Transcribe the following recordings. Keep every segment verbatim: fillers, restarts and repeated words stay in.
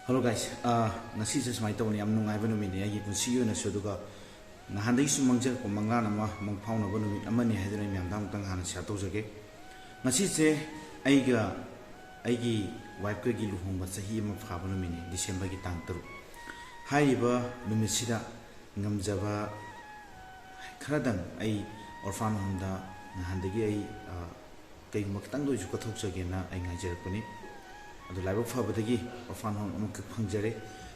Hello guys, ꯑꯥ, ꯉꯁꯤꯁꯦ ꯁꯨꯃꯥꯏꯅ ꯇꯧꯕꯅꯤ, ꯌꯥꯝ ꯅꯨꯡꯉꯥꯏꯕ ꯅꯨꯃꯤꯠꯅꯤ ꯑꯩꯒꯤ ꯄꯨꯟꯁꯤꯒꯤ ꯑꯣꯏꯅꯁꯨ, ꯑꯗꯨꯒ ꯅꯍꯥꯟꯗꯒꯤꯁꯨ ꯃꯪꯖꯔꯛꯄ ꯃꯪꯂꯥꯟ ꯑꯃ ꯃꯪ ꯐꯥꯎꯅꯕ ꯅꯨꯃꯤꯠ ꯑꯃꯅꯤ ꯍꯥꯏꯗꯨꯅ ꯑꯩ ꯃꯌꯥꯝꯗ ꯑꯃꯨꯛꯇꯪ ꯍꯥꯟꯅ ꯁꯤꯌꯥꯔ ꯇꯧꯖꯒꯦ꯫ ꯉꯁꯤꯁꯦ ꯑꯩꯒ ꯑꯩꯒꯤ ꯋꯥꯏꯐꯀꯒꯤ ꯂꯨꯍꯣꯡꯕ ꯆꯍꯤ ꯑꯃ ꯐꯥꯕ ꯅꯨꯃꯤꯠꯅꯤ, ꯗꯤꯁꯦꯝꯕꯔꯒꯤ ꯇꯥꯡ ꯇꯔꯨꯛ꯫ ꯍꯥꯏꯔꯤꯕ ꯅꯨꯃꯤꯠꯁꯤꯗ ꯉꯝꯖꯕ ꯈꯔꯗꯪ ꯑꯩ ꯑꯣꯔꯐꯥꯟ ꯍꯣꯝꯗ ꯅꯍꯥꯟꯗꯒꯤ ꯑꯩ, ꯑ, ꯀꯩꯒꯨꯝꯕ ꯈꯤꯇꯪꯗ ꯑꯣꯏꯁꯨ ꯀꯠꯊꯣꯛꯆꯒꯦꯅ ꯑꯩ ꯉꯥꯏꯖꯔꯛꯄꯅꯤ꯫ ꯑꯗꯨ ꯂꯥꯏꯕꯛ ꯐꯕꯗꯒꯤ ꯑꯣꯔꯐꯥꯟ ꯍꯣꯝ ꯑꯃꯈꯛ ꯐꯪꯖꯔꯦ꯫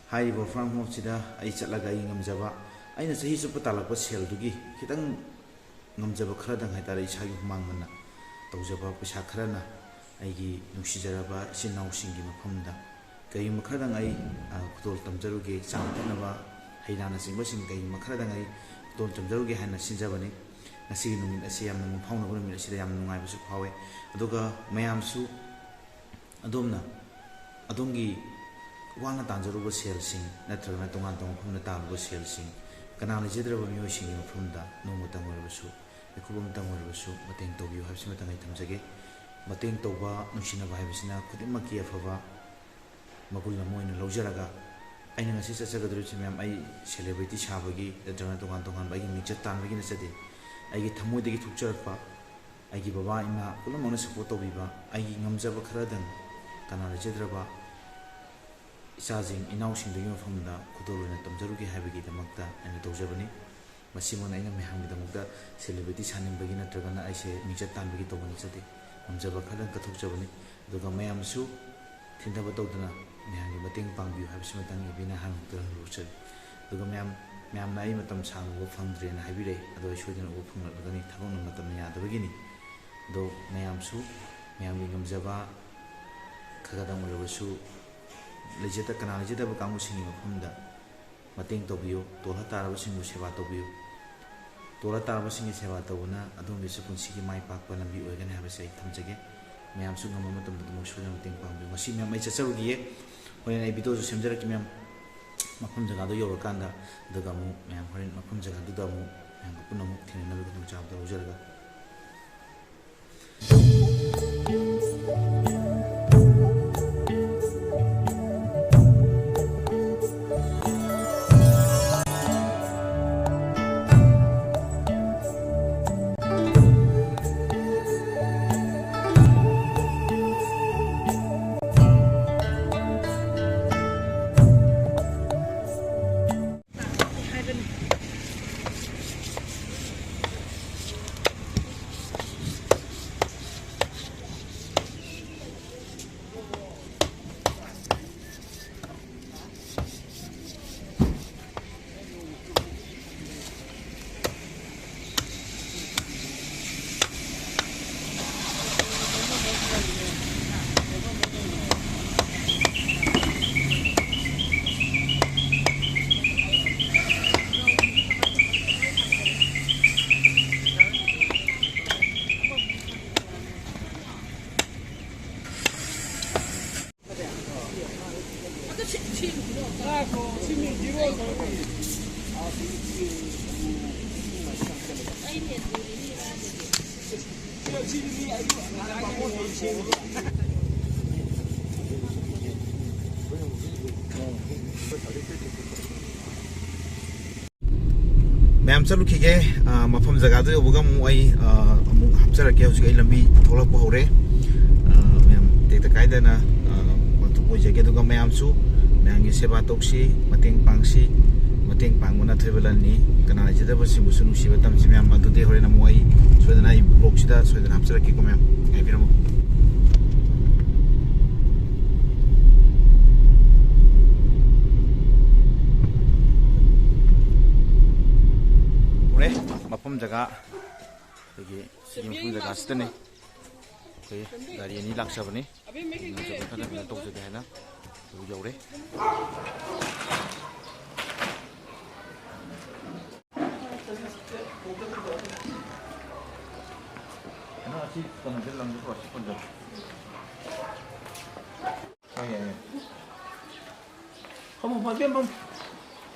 ꯍꯥꯏꯔꯤꯕ ꯑꯣꯔꯐꯥꯟ ꯍꯣꯝꯁꯤꯗ ꯑꯩ ꯆꯠꯂꯒ ꯑꯩ ꯉꯝꯖꯕ, ꯑꯩꯅ ꯆꯍꯤ ꯆꯨꯞꯄ ꯇꯥꯜꯂꯛꯄ ꯁꯦꯜꯗꯨꯒꯤ ꯈꯤꯇꯪ ꯉꯝꯖꯕ ꯈꯔꯗꯪ ꯍꯥꯏꯇꯥꯔꯦ, ꯏꯁꯥꯒꯤ ꯍꯨꯃꯥꯡ ꯃꯟꯅ ꯇꯧꯖꯕ ꯄꯩꯁꯥ ꯈꯔꯅ ꯑꯩꯒꯤ ꯅꯨꯡꯁꯤꯖꯔꯕ ꯏꯆꯤꯟ ꯏꯅꯥꯎꯁꯤꯡꯒꯤ ꯃꯐꯝꯗ ꯀꯔꯤꯒꯨꯝꯕ ꯈꯔꯗꯪ ꯑꯩ, ꯑ, ꯈꯨꯗꯣꯜ ꯇꯝꯖꯔꯨꯒꯦ, ꯆꯥꯅ ꯊꯛꯅꯕ ꯍꯩ ꯔꯥꯅꯆꯤꯡꯕꯁꯤꯡ ꯀꯔꯤꯒꯨꯝꯕ ꯈꯔꯗꯪ ꯑꯩ ꯈꯨꯗꯣꯜ ꯇꯝꯖꯔꯨꯒꯦ ꯍꯥꯏꯅ ꯁꯤꯟꯖꯕꯅꯤ꯫ ꯉꯁꯤꯒꯤ ꯅꯨꯃꯤꯠ ꯑꯁꯤ ꯌꯥꯝꯅ ꯃꯪ ꯐꯥꯎꯅꯕ ꯅꯨꯃꯤꯠ ꯑꯁꯤꯗ ꯌꯥꯝꯅ ꯅꯨꯡꯉꯥꯏꯕꯁꯨ ꯐꯥꯎꯋꯦ꯫ ꯑꯗꯨꯒ ꯃꯌꯥꯝꯁꯨ ꯑꯗꯣꯝꯅ ꯑꯗꯣꯝꯒꯤ ꯋꯥꯅ ꯇꯥꯟꯖꯔꯨꯕ ꯁꯦꯜꯁꯤꯡ ꯅꯠꯇ꯭ꯔꯒꯅ ꯇꯣꯉꯥꯟ ꯇꯣꯉꯥꯟꯕ ꯃꯐꯝꯗ ꯇꯥꯜꯂꯨꯕ ꯁꯦꯜꯁꯤꯡ ꯀꯅꯥ ꯂꯩꯖꯗ꯭ꯔꯕ ꯃꯤꯑꯣꯏꯁꯤꯡꯒꯤ ꯃꯐꯝꯗ ꯅꯣꯡꯃꯇꯪ ꯑꯣꯏꯔꯕꯁꯨ, ꯃꯤꯀꯨꯞ ꯑꯃꯇꯪ ꯑꯣꯏꯔꯕꯁꯨ ꯃꯇꯦꯡ ꯇꯧꯕꯤꯌꯨ ꯍꯥꯏꯕꯁꯤꯃꯇꯪ ꯑꯩ ꯊꯝꯖꯒꯦ꯫ ꯃꯇꯦꯡ ꯇꯧꯕ, ꯅꯨꯡꯁꯤꯅꯕ ꯍꯥꯏꯕꯁꯤꯅ ꯈꯨꯗꯤꯡꯃꯛꯀꯤ ꯑꯐꯕ ꯃꯒꯨꯟ ꯑꯃ ꯑꯣꯏꯅ ꯂꯧꯖꯔꯒ, ꯑꯩꯅ ꯉꯁꯤ ꯆꯠꯆꯒꯗꯧꯔꯤꯕꯁꯤ ꯃꯌꯥꯝ ꯑꯩ ꯁꯦꯂꯦꯕ꯭ꯔꯤꯇꯤ ꯁꯥꯕꯒꯤ ꯅꯠꯇ꯭ꯔꯒꯅ ꯇꯣꯉꯥꯟ ꯇꯣꯉꯥꯟꯕ ꯑꯩꯒꯤ ꯃꯤꯡꯆꯠ ꯇꯥꯟꯕꯒꯤ ꯅꯠꯆꯗꯦ꯫ ꯑꯩꯒꯤ ꯊꯃꯣꯏꯗꯒꯤ ꯊꯣꯛꯆꯔꯛꯄ, ꯑꯩꯒꯤ ꯕꯕꯥ ꯏꯃꯥ ꯄꯨꯝꯅꯃꯛꯅ ꯁꯞꯄꯣꯔꯠ ꯇꯧꯕꯤꯕ, ꯑꯩꯒꯤ ꯉꯝꯖꯕ ꯈꯔꯗꯪ ꯀꯅꯥ ꯂꯩꯖꯗ꯭ꯔꯕ ꯏꯆꯥꯁꯤꯡ ꯏꯅꯥꯎꯁꯤꯡꯗꯨꯒꯤ ꯃꯐꯝꯗ ꯈꯨꯗꯣꯜ ꯑꯣꯏꯅ ꯇꯝꯖꯔꯨꯒꯦ ꯍꯥꯏꯕꯒꯤꯗꯃꯛꯇ ꯑꯩꯅ ꯇꯧꯖꯕꯅꯤ꯫ ꯃꯁꯤꯃꯛꯅ ꯑꯩꯅ ꯃꯌꯥꯝꯒꯤꯗꯃꯛꯇ ꯁꯦꯂꯦꯕ꯭ꯔꯤꯇꯤ ꯁꯥꯅꯤꯡꯕꯒꯤ ꯅꯠꯇ꯭ꯔꯒꯅ ꯑꯩꯁꯦ ꯃꯤꯡꯆꯠ ꯇꯥꯟꯕꯒꯤ ꯇꯧꯕ ꯅꯠꯆꯗꯦ꯫ ꯉꯝꯖꯕ ꯈꯔꯗꯪ ꯀꯠꯊꯣꯛꯆꯕꯅꯤ꯫ ꯑꯗꯨꯒ ꯃꯌꯥꯝꯁꯨ ꯊꯤꯟꯊꯕ ꯇꯧꯗꯅ ꯃꯌꯥꯝꯒꯤ ꯃꯇꯦꯡ ꯄꯥꯡꯕꯤꯌꯨ ꯍꯥꯏꯕꯁꯤꯃꯇꯪ ꯏꯕꯤꯅ ꯍꯥꯟꯅ ꯍꯧꯖꯔꯤ꯫ ꯑꯗꯨꯒ ꯃꯌꯥꯝ, ꯃꯌꯥꯝꯅ ꯑꯩ ꯃꯇꯝ ꯁꯥꯡꯅ ꯎꯕ ꯐꯪꯗ꯭ꯔꯦꯅ ꯍꯥꯏꯕꯤꯔꯛꯏ꯫ ꯑꯗꯣ ꯑꯩ ꯁꯣꯏꯗꯅ ꯎꯕ ꯐꯪꯂꯛꯂꯒꯅꯤ, ꯊꯕꯛꯅ ꯃꯇꯝꯅ ꯌꯥꯗꯕꯒꯤꯅꯤ꯫ ꯑꯗꯣ ꯃꯌꯥꯝꯁꯨ ꯃꯌꯥꯝꯒꯤ ꯉꯝꯖꯕ ꯈꯔꯗꯪ ꯑꯣꯏꯔꯕꯁꯨ, ꯂꯩꯖꯗ-, ꯀꯅꯥ ꯂꯩꯖꯗꯕ ꯀꯥꯡꯕꯨꯁꯤꯡꯒꯤ ꯃꯐꯝꯗ ꯃꯇꯦꯡ ꯇꯧꯕꯤꯌꯨ, ꯇꯣꯜꯂ ꯇꯥꯔꯕꯁꯤꯡꯕꯨ ꯁꯦꯕꯥ ꯇꯧꯕꯤꯌꯨ꯫ ꯇꯣꯜꯂ ꯇꯥꯔꯕꯁꯤꯡꯒꯤ ꯁꯦꯕꯥ ꯇꯧꯕꯅ ꯑꯗꯣꯝꯒꯤꯁꯨ ꯄꯨꯟꯁꯤꯒꯤ ꯃꯥꯏ ꯄꯥꯛꯄ ꯂꯝꯕꯤ ꯑꯣꯏꯒꯅꯤ ꯍꯥꯏꯕꯁꯤ ꯑꯩ ꯊꯝꯖꯒꯦ꯫ ꯃꯌꯥꯝꯁꯨ ꯉꯝꯕ ꯃꯇꯝꯗ ꯑꯗꯨꯃꯛ ꯁꯣꯏꯗꯅ ꯃꯇꯦꯡ ꯄꯥꯡꯕꯤꯌꯨ꯫ ꯉꯁꯤ ꯃꯌꯥꯝ ꯑꯩ ꯆꯠꯆꯔꯨꯈꯤꯌꯦ꯫ ꯍꯣꯔꯦꯟ ꯑꯩ ꯚꯤꯗꯤꯑꯣꯁꯨ ꯁꯦꯝꯖꯔꯛꯀꯦ ꯃꯌꯥꯝ꯫ ꯃꯐꯝ ꯖꯒꯥꯗꯣ ꯌꯧꯔꯀꯥꯟꯗ, ꯑꯗꯨꯒ ꯑꯃꯨꯛ ꯃꯌꯥꯝ ꯍꯣꯔꯦꯟ ꯃꯐꯝ ꯖꯒꯥꯗꯨꯗ ꯑꯃꯨꯛ ꯃꯌꯥꯝꯒ ꯄꯨꯟꯅ ꯑꯃꯨꯛ ꯊꯦꯡꯅꯅꯕꯒꯤ ꯈꯨꯗꯣꯡꯆꯥꯕꯗꯣ ꯂꯧꯖꯔꯒ ꯃꯌꯥꯝ ꯆꯠꯂꯨꯈꯤꯒꯦ꯫ ꯑ, ꯃꯐꯝ ꯖꯒꯥꯗꯨ ꯌꯧꯕꯒ ꯑꯃꯨꯛ ꯑꯩ, ꯑ, ꯑꯃꯨꯛ ꯍꯥꯞꯆꯔꯛꯀꯦ꯫ ꯍꯧꯖꯤꯛ ꯑꯩ ꯂꯝꯕꯤ ꯊꯣꯛꯂꯛꯄ ꯍꯧꯔꯦ꯫ ꯑ, ꯃꯌꯥꯝ ꯇꯦꯛꯇ ꯀꯥꯏꯗꯅ, ꯑ, ꯋꯥꯛꯊꯣꯛ ꯑꯣꯏꯖꯒꯦ꯫ ꯑꯗꯨꯒ ꯃꯌꯥꯝꯁꯨ ꯃꯌꯥꯝꯒꯤ ꯁꯦꯕꯥ ꯇꯧꯁꯤ, ꯃꯇꯦꯡ ꯄꯥꯡꯁꯤ꯫ ꯃꯇꯦꯡ ꯄꯥꯡꯕꯅ ꯑꯊꯣꯏꯕ ꯂꯟꯅꯤ꯫ ꯀꯅꯥ ꯂꯩꯖꯗꯕꯁꯤꯡꯕꯨꯁꯨ ꯅꯨꯡꯁꯤꯕ ꯇꯝꯁꯤ ꯃꯌꯥꯝ꯫ ꯑꯗꯨꯗꯤ ꯍꯣꯔꯦꯟ ꯑꯃꯨꯛ ꯑꯩ ꯁꯣꯏꯗꯅ ꯑꯩ vlogꯁꯤꯗ ꯁꯣꯏꯗꯅ ꯍꯥꯞꯆꯔꯛꯀꯦꯀꯣ ꯃꯌꯥꯝ꯫ ꯉꯥꯏꯕꯤꯔꯝꯃꯨ꯫ ꯎꯔꯦ, ꯃꯐꯝ ꯖꯒꯥ, ꯑꯩꯈꯣꯏꯒꯤ ꯁꯤꯒꯤ ꯃꯐꯝ ꯖꯒꯥꯁꯤꯗꯅꯤ꯫ ꯑꯩꯈꯣꯏ ꯒꯥꯔꯤ ꯑꯅꯤ ꯂꯥꯛꯆꯕꯅꯤ꯫ ꯈꯔ ꯀꯩꯅꯣ ꯇꯧꯖꯒꯦ ꯍꯥꯏꯅ ꯌꯧꯔꯦ꯫ ꯀꯩꯅꯣ, ꯑꯁꯤ ꯀꯩꯅꯣꯁꯦ ꯂꯪꯁꯦ ꯄꯨꯔꯛꯑꯣ, ꯁꯤ ꯄꯨꯟꯁꯦ꯫ ꯍꯣꯏ, ꯌꯥꯏ, ꯌꯥꯏ꯫ ꯐꯝꯃꯣ, ꯐꯝꯃꯣ, ꯏꯕꯦꯝ, ꯐꯝꯃꯣ꯫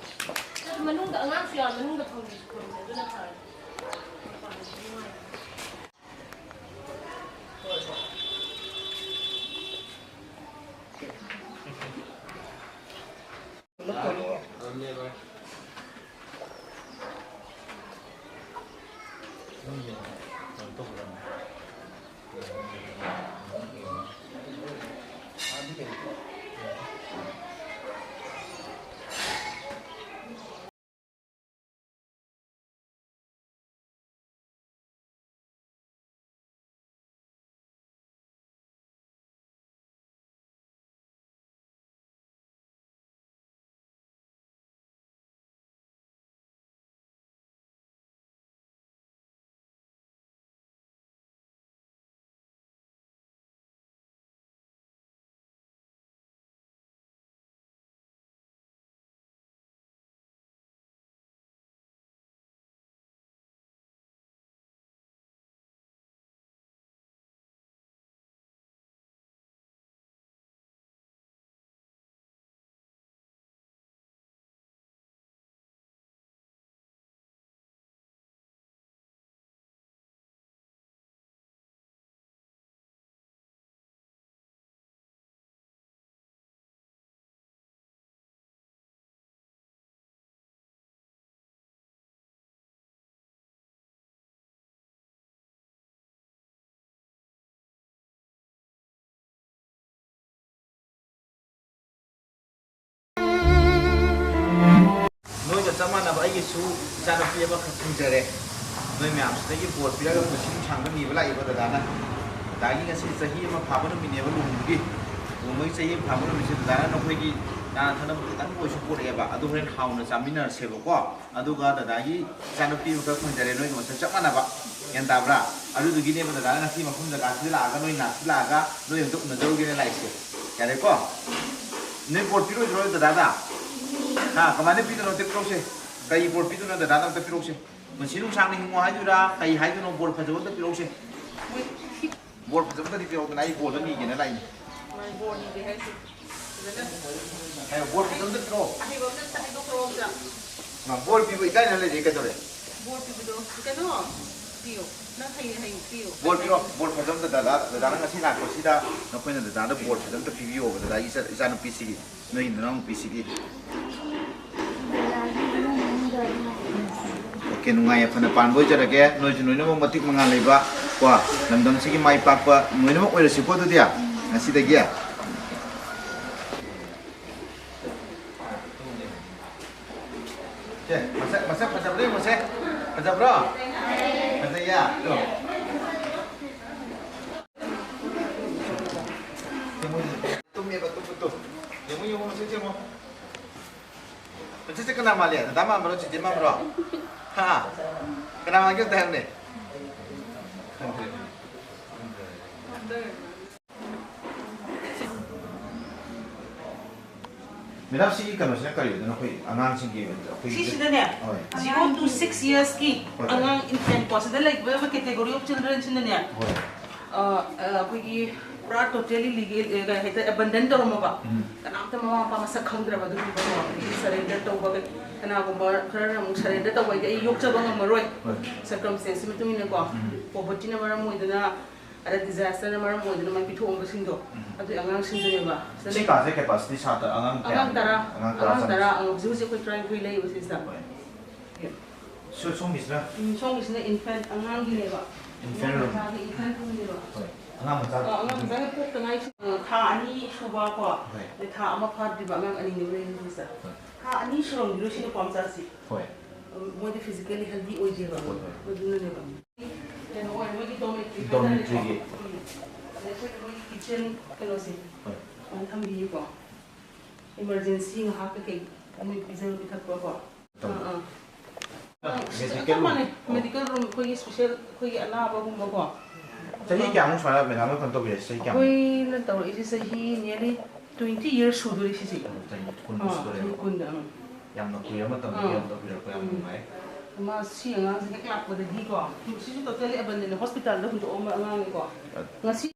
ꯃꯅꯨꯡꯗ ꯑꯉꯥꯡꯁꯨ ꯌꯥꯎꯔꯦ, ꯃꯅꯨꯡꯗ ꯐꯝꯒꯦꯁꯨ ꯐꯝꯃꯦ, ꯑꯗꯨꯅ ꯐꯔꯦ꯫ ꯁꯨ ꯏꯆꯥꯅꯨꯄꯤ ꯑꯃꯈꯛ ꯐꯪꯖꯔꯦ꯫ ꯅꯣꯏ ꯃꯌꯥꯝꯁꯤꯗꯒꯤ ꯕꯣꯔ ꯄꯤꯔꯒ ꯄꯨꯟꯁꯤ ꯅꯨꯡꯁꯥꯡꯕ ꯅꯤꯕ ꯂꯥꯛꯏꯕ ꯗꯗꯥꯅ꯫ ꯗꯗꯥꯒꯤ ꯉꯁꯤ ꯆꯍꯤ ꯑꯃ ꯐꯥꯕ ꯅꯨꯃꯤꯠꯅꯦꯕ ꯂꯨꯍꯣꯡꯕꯒꯤ꯫ ꯂꯨꯍꯣꯡꯕꯒꯤ ꯆꯍꯤ ꯑꯃ ꯐꯥꯕ ꯅꯨꯃꯤꯠꯁꯦ ꯗꯗꯥꯅ ꯅꯈꯣꯏꯒꯤ ꯆꯥꯅ ꯊꯛꯅꯕ ꯈꯤꯇꯪ ꯑꯣꯏꯁꯨ ꯄꯨꯔꯛꯑꯦꯕ꯫ ꯑꯗꯨ ꯍꯣꯔꯦꯟ ꯍꯥꯎꯅ ꯆꯥꯃꯤꯟꯅꯔꯁꯦꯕꯀꯣ꯫ ꯑꯗꯨꯒ ꯗꯗꯥꯒꯤ ꯏꯆꯥꯅꯨꯄꯤ ꯑꯃꯈꯛ ꯐꯪꯖꯔꯦ, ꯅꯣꯏꯒ ꯃꯁꯛ ꯆꯞ ꯃꯥꯟꯅꯕ꯫ ꯒ꯭ꯌꯥꯟ ꯇꯥꯕ꯭ꯔꯥ? ꯑꯗꯨꯗꯨꯒꯤꯅꯦꯕ ꯗꯗꯥꯅ ꯉꯁꯤ ꯃꯐꯝ ꯖꯒꯥꯁꯤꯗ ꯂꯥꯛꯑꯒ, ꯅꯣꯏ ꯅꯥꯛꯁꯤꯗ ꯂꯥꯛꯑꯒ ꯅꯣꯏ ꯑꯝꯇ ꯎꯅꯖꯔꯨꯒꯦꯅ ꯂꯥꯛꯏꯁꯦ꯫ ꯌꯥꯔꯦꯀꯣ? ꯅꯣꯏ ꯕꯣꯔ ꯄꯤꯔꯣꯏꯗ꯭ꯔꯣ ꯗꯗꯥꯗ? ꯍꯥ? ꯀꯃꯥꯏꯅ ꯄꯤꯗꯣꯏꯅꯣ? ꯑꯝꯇ ꯄꯤꯔꯛꯎꯁꯦ꯫ ꯀꯔꯤ ꯕꯣꯔ ꯄꯤꯗꯣꯏꯅꯣ ꯗꯗꯥꯗ? ꯑꯝꯇ ꯄꯤꯔꯛꯎꯁꯦ꯫ ꯄꯨꯟꯁꯤ ꯅꯨꯡꯁꯥꯡꯅ ꯍꯤꯡꯉꯣ ꯍꯥꯏꯗꯣꯏꯔꯥ, ꯀꯩ ꯍꯥꯏꯗꯣꯏꯅꯣ? ꯕꯣꯔ ꯐꯖꯕ ꯑꯝꯇ ꯄꯤꯔꯛꯎꯁꯦ꯫ ꯕꯣꯔ ꯐꯖꯕ ꯑꯝꯇꯗꯤ ꯄꯤꯔꯛꯎꯗꯅ, ꯑꯩ ꯕꯣꯔꯗꯣ ꯅꯤꯒꯦꯅ ꯂꯥꯛꯏꯅꯦ꯫ ꯃꯥꯏ ꯕꯣꯔ ꯅꯤꯒꯦ ꯍꯥꯏꯁꯦ꯫ ꯐꯖꯅ ꯍꯥꯏꯌꯣ, ꯕꯣꯔ ꯐꯖꯕ ꯑꯝꯇ ꯄꯤꯔꯛꯑꯣ꯫ ꯑꯍꯩꯕ ꯑꯝꯇ ꯍꯥꯏꯗꯣꯛꯈ꯭ꯔꯣ ꯑꯝꯇ꯫ ꯃꯥ ꯕꯣꯔ ꯄꯤꯕ ꯏꯀꯥꯏꯅ ꯂꯩꯔꯦ, ꯀꯩꯗꯧꯔꯦ? ꯕꯣꯔ ꯄꯤꯕꯗꯣ ꯀꯩꯅꯣ ꯄꯤꯌꯣ꯫ ꯅꯪ ꯍꯩ ꯍꯩ ꯄꯤꯌꯣ꯫ ꯕꯣꯔ ꯄꯤꯔꯣ, ꯕꯣꯔ ꯐꯖꯕ ꯑꯝꯇ ꯗꯗꯥ, ꯗꯗꯥꯅ ꯉꯁꯤ ꯂꯥꯛꯄꯁꯤꯗ ꯅꯈꯣꯏꯅ ꯗꯗꯥꯗ ꯕꯣꯔ ꯐꯖꯕ ꯑꯝꯇ ꯄꯤꯕꯤꯌꯣꯕ, ꯗꯗꯥꯒꯤ ꯏꯆꯥ-, ꯏꯆꯥꯅꯨꯄꯤꯁꯤꯒꯤ꯫ ꯅꯣꯏ ꯅꯅꯥꯎꯅꯨꯄꯤꯁꯤꯒꯤ꯫ ꯑꯣꯀꯦ, ꯅꯨꯡꯉꯥꯏ ꯌꯥꯏꯐꯅ ꯄꯥꯟꯕ ꯑꯣꯏꯖꯔꯒꯦ꯫ ꯅꯣꯏꯁꯨ ꯂꯣꯏꯅꯃꯛ ꯃꯇꯤꯛ ꯃꯉꯥ ꯂꯩꯕ ꯀꯣ, ꯂꯝꯗꯝꯁꯤꯒꯤ ꯃꯥꯏ ꯄꯥꯛꯄ ꯂꯣꯏꯅꯃꯛ ꯑꯣꯏꯔꯁꯤꯀꯣ꯫ ꯑꯗꯨꯗꯤ ꯉꯁꯤꯗꯒꯤ꯫ ꯁꯦ, ꯃꯁꯛ, ꯃꯁꯛ ꯐꯖꯕ꯭ꯔꯣ ꯌꯦꯡꯉꯨꯁꯦ꯫ ꯐꯖꯕ꯭ꯔꯣ? ꯐꯖꯩꯌꯦ꯫ ꯇꯨ꯫ ꯇꯨꯝꯃꯦꯕ, ꯇꯨꯝꯕꯗꯣ꯫ ꯌꯦꯡꯉꯨ, ꯌꯦꯡꯉꯨ, ꯃꯁꯛꯁꯦ ꯌꯦꯡꯉꯨ꯫ ꯃꯁꯛꯁꯦ ꯀꯅꯥ ꯃꯥꯜꯂꯤ? ꯗꯗꯥ ꯃꯥꯟꯕ꯭ꯔꯣ, ꯆꯤꯆꯦ ꯃꯥꯟꯕ꯭ꯔꯣ? ꯍꯥ? ꯀꯅꯥ ꯃꯥꯟꯒꯦ ꯑꯝꯇ ꯍꯥꯏꯌꯨꯅꯦ꯫ ꯃꯦꯗꯥꯝ, ꯁꯤꯒꯤ ꯀꯩꯅꯣꯁꯤꯅ ꯀꯔꯤꯅꯣ? ꯑꯩꯈꯣꯏ ꯑꯉꯥꯡꯁꯤꯡꯒꯤ, ꯑꯩꯈꯣꯏꯒꯤ ꯁꯤꯁꯤꯅꯅꯦ, ꯍꯣꯏ꯫ Zero to six yearsꯀꯤ ꯍꯣꯏ, ꯍꯣꯏ꯫ ꯑꯉꯥꯡ, infant ꯀꯣ, ꯁꯤꯗ ꯂꯩꯕ category of childrenꯁꯤꯅꯅꯦ, ꯍꯣꯏ꯫ ꯑ, ꯑ, ꯑꯩꯈꯣꯏꯒꯤ ꯄꯨꯔꯥ totally legal, ꯑ, ꯀꯩ ꯍꯥꯏꯇꯥꯔꯦ, abandon ꯇꯧꯔꯝꯃꯕ, ꯎꯝ꯫ ꯀꯅꯥꯝꯇ ꯃꯃꯥ ꯃꯄꯥ ꯃꯁꯛ ꯈꯪꯗ꯭ꯔꯕ ꯑꯗꯨꯒꯨꯝꯕꯗꯣ, ꯑꯗꯒꯤ surrender ꯇꯧꯕ, ꯀꯅꯥꯒꯨꯝꯕ ꯈꯔꯅ ꯑꯃꯨꯛ surrender ꯇꯧꯕ ꯍꯥꯏꯗꯤ ꯑꯩ ꯌꯣꯛꯆꯕ ꯉꯝꯃꯔꯣꯏ, ꯍꯣꯏ꯫ Circumstanceꯀꯤ ꯃꯇꯨꯡ ꯏꯟꯅꯀꯣ, ꯎꯝ꯫ Povertyꯅ ꯃꯔꯝ ꯑꯣꯏꯗꯅ, ꯑꯗ disasterꯅ ꯃꯔꯝ ꯑꯣꯏꯗꯅ ꯃꯣꯏ ꯄꯤꯊꯣꯛꯑꯝꯕꯁꯤꯡꯗꯣ, ꯎꯝ꯫ ꯑꯗꯨꯒꯤ ꯑꯉꯥꯡꯁꯤꯡꯗꯨꯅꯦꯕ꯫ ꯁꯤ ꯀꯥꯁꯦ capacity ꯁꯥꯇ꯭ꯔ ꯑꯉꯥꯡ ꯀꯌꯥ? ꯑꯉꯥꯡ ꯇꯔꯥ꯫ ꯑꯉꯥꯡ ꯇꯔꯥ ꯑꯉꯥꯡ ꯆꯪꯉꯤ꯫ ꯇꯔꯥ, ꯑ, ꯍꯧꯖꯤꯛ ꯍꯧꯖꯤꯛ ꯑꯩꯈꯣꯏ ꯇꯔꯥꯅꯤꯊꯣꯏ ꯂꯩꯌꯦꯕ ꯁꯤꯁꯤꯗ꯫ ꯍꯣꯏ꯫ ꯁꯣ-, ꯁꯣꯝꯒꯤꯁꯤꯅ? ꯎꯝ, ꯁꯣꯝꯒꯤꯁꯤꯅ infant ꯑꯉꯥꯡꯒꯤꯅꯦꯕ꯫ Infant room꯫ ꯃꯆꯥꯒꯤ infant roomꯅꯦꯕ꯫ ꯍꯣꯏ꯫ ꯑꯉꯥꯡ ꯃꯆꯥ꯫ ꯑ, ꯑꯉꯥꯡ ꯃꯆꯥꯒꯤ ꯄꯣꯛꯇ ꯉꯥꯏ-, ꯑ, ꯊꯥ ꯑꯅꯤ ꯁꯨꯕ ꯀꯣ, ꯍꯣꯏ꯫ ꯑꯗꯩ ꯊꯥ ꯑꯃ ꯐꯥꯗ꯭ꯔꯤꯕ ꯑꯉꯥꯡ ꯑꯅꯤꯅꯦꯕ ꯂꯩꯔꯤꯁꯦ꯫ ꯍꯣꯏ꯫ ꯊꯥ ꯑꯅꯤ ꯁꯨꯔꯝꯈꯤꯔꯣꯏ ꯁꯤ ꯅꯨꯄꯥ ꯃꯆꯥꯁꯤ꯫ ꯍꯣꯏ꯫ ꯃꯣꯏꯗꯤ physically healthy ꯑꯣꯏꯗꯦꯕ꯫ ꯍꯣꯏ, ꯍꯣꯏ꯫ ꯑꯗꯨꯅꯅꯦꯕ꯫ ꯀꯩꯅꯣ ꯑꯣꯏ, ꯃꯣꯏꯒꯤ dormitory ꯗꯣꯔꯃꯤꯇ꯭ꯔꯤꯒꯤ꯫ ꯍꯥꯏꯇꯥꯔꯦꯀꯣ꯫ ꯎꯝ꯫ ꯑꯗꯩ ꯑꯩꯈꯣꯏꯒꯤ ꯃꯣꯏꯒꯤ kitchen ꯀꯩꯅꯣꯁꯦ꯫ ꯍꯣꯏ꯫ ꯁꯨꯃꯥꯏꯅ ꯊꯝꯕꯤꯌꯦꯀꯣ꯫ Emergency ꯉꯥꯏꯍꯥꯛ ꯀꯩꯀꯩ ꯃꯣꯏ ꯄꯤꯖꯕ ꯄꯤꯊꯛꯄꯀꯣ꯫ ꯇꯧ꯫ ꯑꯥ, ꯑꯥ꯫ ꯃꯦꯗꯤꯀꯦꯜ ꯆꯞ ꯃꯥꯟꯅꯩ꯫ ꯔꯨꯝ꯫ ꯑꯣ꯫ Medical room ꯑꯩꯈꯣꯏꯒꯤ special ꯑꯩꯈꯣꯏꯒꯤ ꯑꯅꯥꯕꯒꯨꯝꯕꯀꯣ꯫ ꯆꯍꯤ ꯀꯌꯥꯃꯨꯛ ꯁꯨꯃꯥꯏꯅ ꯃꯦꯗꯥꯝꯅ ꯀꯩꯅꯣ ꯇꯧꯕꯤꯔꯦ? ꯆꯍꯤ ꯀꯌꯥꯃꯨꯛ? ꯑꯩꯈꯣꯏꯅ ꯇꯧꯔꯛꯏꯁꯦ ꯆꯍꯤ nearly twenty years ꯁꯨꯗꯣꯔꯦ ꯁꯤꯁꯦ꯫ ꯑꯣ, ꯆꯍꯤ ꯀꯨꯟ ꯑꯥ, ꯁꯨꯗꯣꯔꯦꯕ꯫ ꯆꯍꯤ ꯀꯨꯟꯗ, ꯑꯥ꯫ ꯌꯥꯝꯅ ꯀꯨꯏꯔ ꯃꯇꯝꯗꯒꯤ ꯑꯥ꯫ ꯌꯥꯝ ꯇꯧꯕꯤꯔꯛꯄ ꯌꯥꯝ ꯎꯝ꯫ ꯅꯨꯡꯉꯥꯏ꯫ ꯃꯥ ꯁꯤ ꯑꯉꯥꯡꯁꯦ ꯍꯦꯛ ꯂꯥꯛꯄꯗꯒꯤꯀꯣ, ꯁꯤꯁꯨ totally abandon, hospitalꯗ ꯍꯨꯟꯗꯣꯛꯑꯝꯕ ꯑꯉꯥꯡꯅꯤꯀꯣ꯫ ꯑ, ꯉꯁꯤ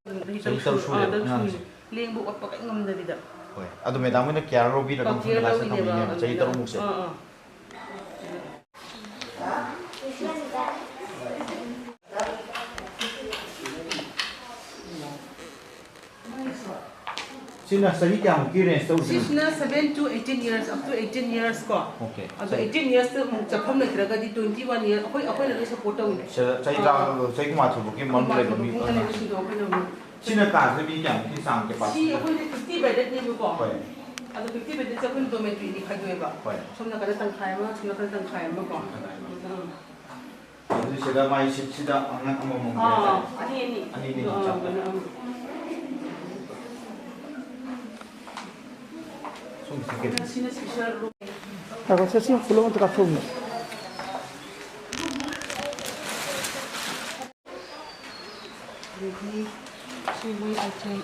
ꯆꯍꯤ ꯇꯔꯨꯛ ꯁꯨꯔꯦ ꯑꯥ, ꯇꯔꯨꯛ ꯁꯨꯔꯦ꯫ ꯑꯉꯥꯡꯁꯦ꯫ ꯂꯦꯡꯕ ꯑꯣꯠꯄ ꯀꯔꯤꯝ ꯉꯝꯗꯕꯤꯗ꯫ ꯍꯣꯏ꯫ ꯑꯗꯨ ꯃꯦꯗꯥꯝ ꯍꯣꯏꯅ care ꯂꯧꯕꯤꯔꯒ ꯑꯣ, care ꯃꯐꯝꯗ ꯂꯧꯋꯤꯅꯦꯕ, ꯆꯠꯄꯤꯅꯦꯕ ꯆꯍꯤ ꯑꯗꯨꯅ꯫ ꯇꯔꯨꯛꯃꯨꯛꯁꯦ꯫ ꯑꯥ, ꯑꯥ꯫ ꯁꯤꯅ ꯆꯍꯤ ꯀꯌꯥꯃꯨꯛꯀꯤ range ꯇꯧꯗꯣꯏꯅꯣ? ꯁꯤꯁꯤꯅ seven to eighteen years, up to eighteen years ꯀꯣ꯫ Okay. ꯑꯗꯣ eighteen yearsꯇ ꯑꯃꯨꯛ ꯆꯠꯐꯝ ꯂꯩꯇ꯭ꯔꯒꯗꯤ twenty one year ꯑꯩꯈꯣꯏ, ꯑꯩꯈꯣꯏꯅ ꯂꯣꯏ support ꯇꯧꯋꯤ꯫ ꯁꯤꯗ ꯆꯍꯤ ꯑꯥ꯫ ꯇꯔꯥ, ꯆꯍꯤ ꯀꯨꯟꯃꯥꯊꯣꯏ ꯐꯥꯎꯒꯤ ꯃꯅꯨꯡꯗ ꯂꯩꯕ ꯃꯤ ꯀꯨꯟꯃꯥꯊꯣꯏ ꯐꯥꯎꯒꯤ ꯑꯉꯥꯡ꯫ ꯂꯩꯕꯁꯤꯡꯗꯣ ꯑꯩꯈꯣꯏꯅ ꯑꯃꯨꯛ ꯁꯤꯅ ꯀꯥꯁꯤꯗ ꯃꯤ ꯀꯌꯥꯃꯨꯛꯀꯤ ꯆꯥꯡ capacity ꯁꯤ ꯂꯩ? ꯑꯩꯈꯣꯏꯗꯤ fifty bededꯅꯦꯕꯀꯣ꯫ ꯍꯣꯏ꯫ ꯑꯗꯣ fifty bededꯁꯦ ꯑꯩꯈꯣꯏꯅ dormitoryꯅꯤ ꯈꯥꯏꯗꯣꯛꯑꯦꯕ꯫ ꯍꯣꯏ꯫ ꯁꯣꯝ ꯅꯥꯀꯟꯗ ꯇꯪꯈꯥꯏ ꯑꯃ, ꯁꯣꯝ ꯅꯥꯀꯟꯗ ꯇꯪꯈꯥꯏ ꯑꯃꯀꯣ꯫ ꯇꯪꯈꯥꯏ ꯑꯃ꯫ ꯎꯝ꯫ ꯑꯗꯨ ꯁꯤꯗ ꯃꯥꯏ seatꯁꯤꯗ ꯑꯉꯥꯡ ꯑꯃꯃꯝꯒꯤ ꯑꯥ, ꯍꯥꯏꯇꯥꯔꯦ꯫ ꯑꯅꯤ, ꯑꯅꯤ꯫ ꯑꯅꯤ, ꯑꯅꯤ ꯑꯥ, ꯆꯞ ꯃꯥꯟꯅꯩ꯫ ꯑꯥ꯫ ꯁꯣꯝꯒꯤ ticket꯫ ꯁꯤꯅ special room꯫ ꯉꯥꯏꯈꯣ, ꯁꯦ, ꯁꯤ ꯄꯨꯂꯞ ꯑꯝꯇ ꯀꯥꯞꯊꯣꯛꯎꯅꯦ꯫ ꯑꯗꯒꯤ ꯁꯤ ꯃꯣꯏ item꯫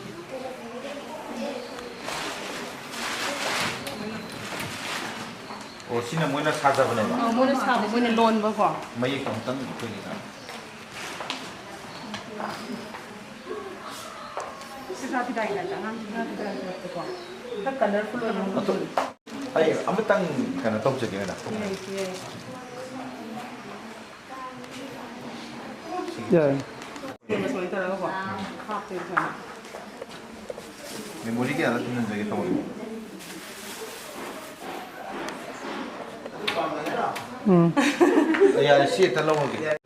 ꯑꯣ, ꯁꯤꯅ ꯃꯣꯏꯅ ꯁꯥꯖꯕꯅꯦꯕ? ꯑ, ꯃꯣꯏꯅ ꯁꯥꯕ, ꯃꯣꯏꯅ ꯂꯣꯟꯕꯀꯣ꯫ ꯃꯌꯦꯛꯇꯣ ꯑꯝꯇꯪ ꯑꯩꯈꯣꯏꯒꯤ ꯁꯤꯒꯥ ꯐꯤꯗꯥꯒꯤ typeꯇ, ꯑꯉꯥꯡ ꯁꯤꯒꯥ ꯐꯤꯗꯥꯒꯤ typeꯇꯀꯣ꯫ ꯈꯔ colourful ꯑꯣꯏꯕ ꯑꯃ ꯑꯗꯣ ꯄꯨꯊꯣꯛꯑꯦ꯫ ꯑꯩ ꯑꯃꯇꯪ ꯀꯩꯅꯣ ꯇꯧꯖꯒꯦ, ꯃꯦꯗꯥꯝ꯫ ꯌꯥꯏ, ꯌꯥꯏ꯫ ꯌꯥꯏ꯫ ꯁꯨꯃꯥꯏꯅ ꯇꯧꯔꯒꯀꯣ, ꯍꯥꯞꯇꯣꯏꯅꯦ ꯁꯨꯃꯥꯏꯅ꯫ Memory ꯀꯌꯥꯗ ꯊꯤꯟꯍꯟꯖꯒꯦ ꯇꯧꯕꯅꯤ꯫ ꯎꯝ꯫ ꯌꯥꯔꯦ, ꯁꯤ ꯍꯦꯛꯇ ꯂꯧꯔꯒꯦ꯫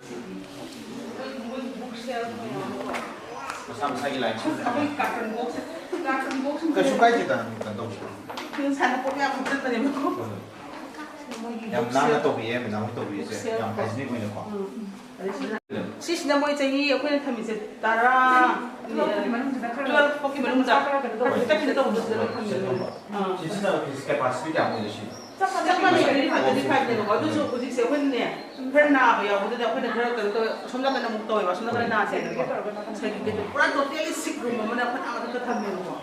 ꯃꯁꯥ ꯃꯁꯥꯒꯤ line ꯁꯨꯝ ꯊꯝꯃꯣ꯫ ꯀꯩꯁꯨ ꯀꯥꯏꯗꯦꯗ, ꯀꯩꯅꯣ ꯇꯧꯁꯤ꯫ ꯁꯥꯟꯅꯄꯣꯠ ꯃꯌꯥꯝ ꯍꯥꯞꯆꯤꯟꯕꯅꯦꯕꯀꯣ꯫ ꯍꯣꯏ, ꯍꯣꯏ꯫ ꯌꯥꯝ ꯅꯥꯟꯅ ꯇꯧꯕꯤꯌꯦ ꯃꯦꯗꯥꯝ ꯍꯣꯏ ꯇꯧꯕꯤꯔꯤꯁꯦ, ꯌꯥꯝ hygienic ꯑꯣꯏꯅꯀꯣ꯫ ꯁꯤꯁꯤꯅ ꯃꯣꯏ ꯆꯍꯤ ꯑꯩꯈꯣꯏꯅ ꯊꯝꯃꯤꯁꯦ ꯇꯔꯥ, twelve ꯐꯥꯎꯀꯤ ꯃꯅꯨꯡꯗ ꯆꯠꯈꯤꯗ ꯇꯧꯕꯗꯣ ꯁꯤꯗ ꯂꯣꯏ ꯊꯝꯃꯤꯅꯦ꯫ ꯑꯥ꯫ ꯁꯤꯁꯤꯅ ꯀꯦꯄꯥꯁꯤꯇꯤ ꯀꯌꯥꯃꯨꯛ ꯑꯣꯏꯒꯦ ꯁꯤ? ꯆꯞ ꯃꯥꯟꯅꯩ, thirty five ꯇꯅꯤꯀꯣ꯫ ꯑꯗꯨꯁꯨ ꯍꯧꯖꯤꯛꯁꯦ ꯑꯩꯈꯣꯏꯅꯅꯦ, ꯈꯔ ꯅꯥꯕ ꯌꯥꯎꯕꯗꯨꯗ ꯑꯩꯈꯣꯏꯅ ꯈꯔ ꯀꯩꯅꯣ ꯇꯧꯋꯦ, ꯑꯁꯣꯝ ꯅꯥꯀꯟꯗ ꯑꯃꯨꯛ ꯇꯧꯋꯦꯕ, ꯑꯁꯣꯝ ꯅꯥꯀꯟꯗ ꯅꯥꯁꯦ ꯍꯥꯏꯅꯀꯣ꯫ Segregate ꯄꯨꯔꯥ totally sick room ꯑꯃꯅ ꯐꯅꯌꯥꯝ ꯑꯃ ꯊꯝꯃꯦꯕꯀꯣ꯫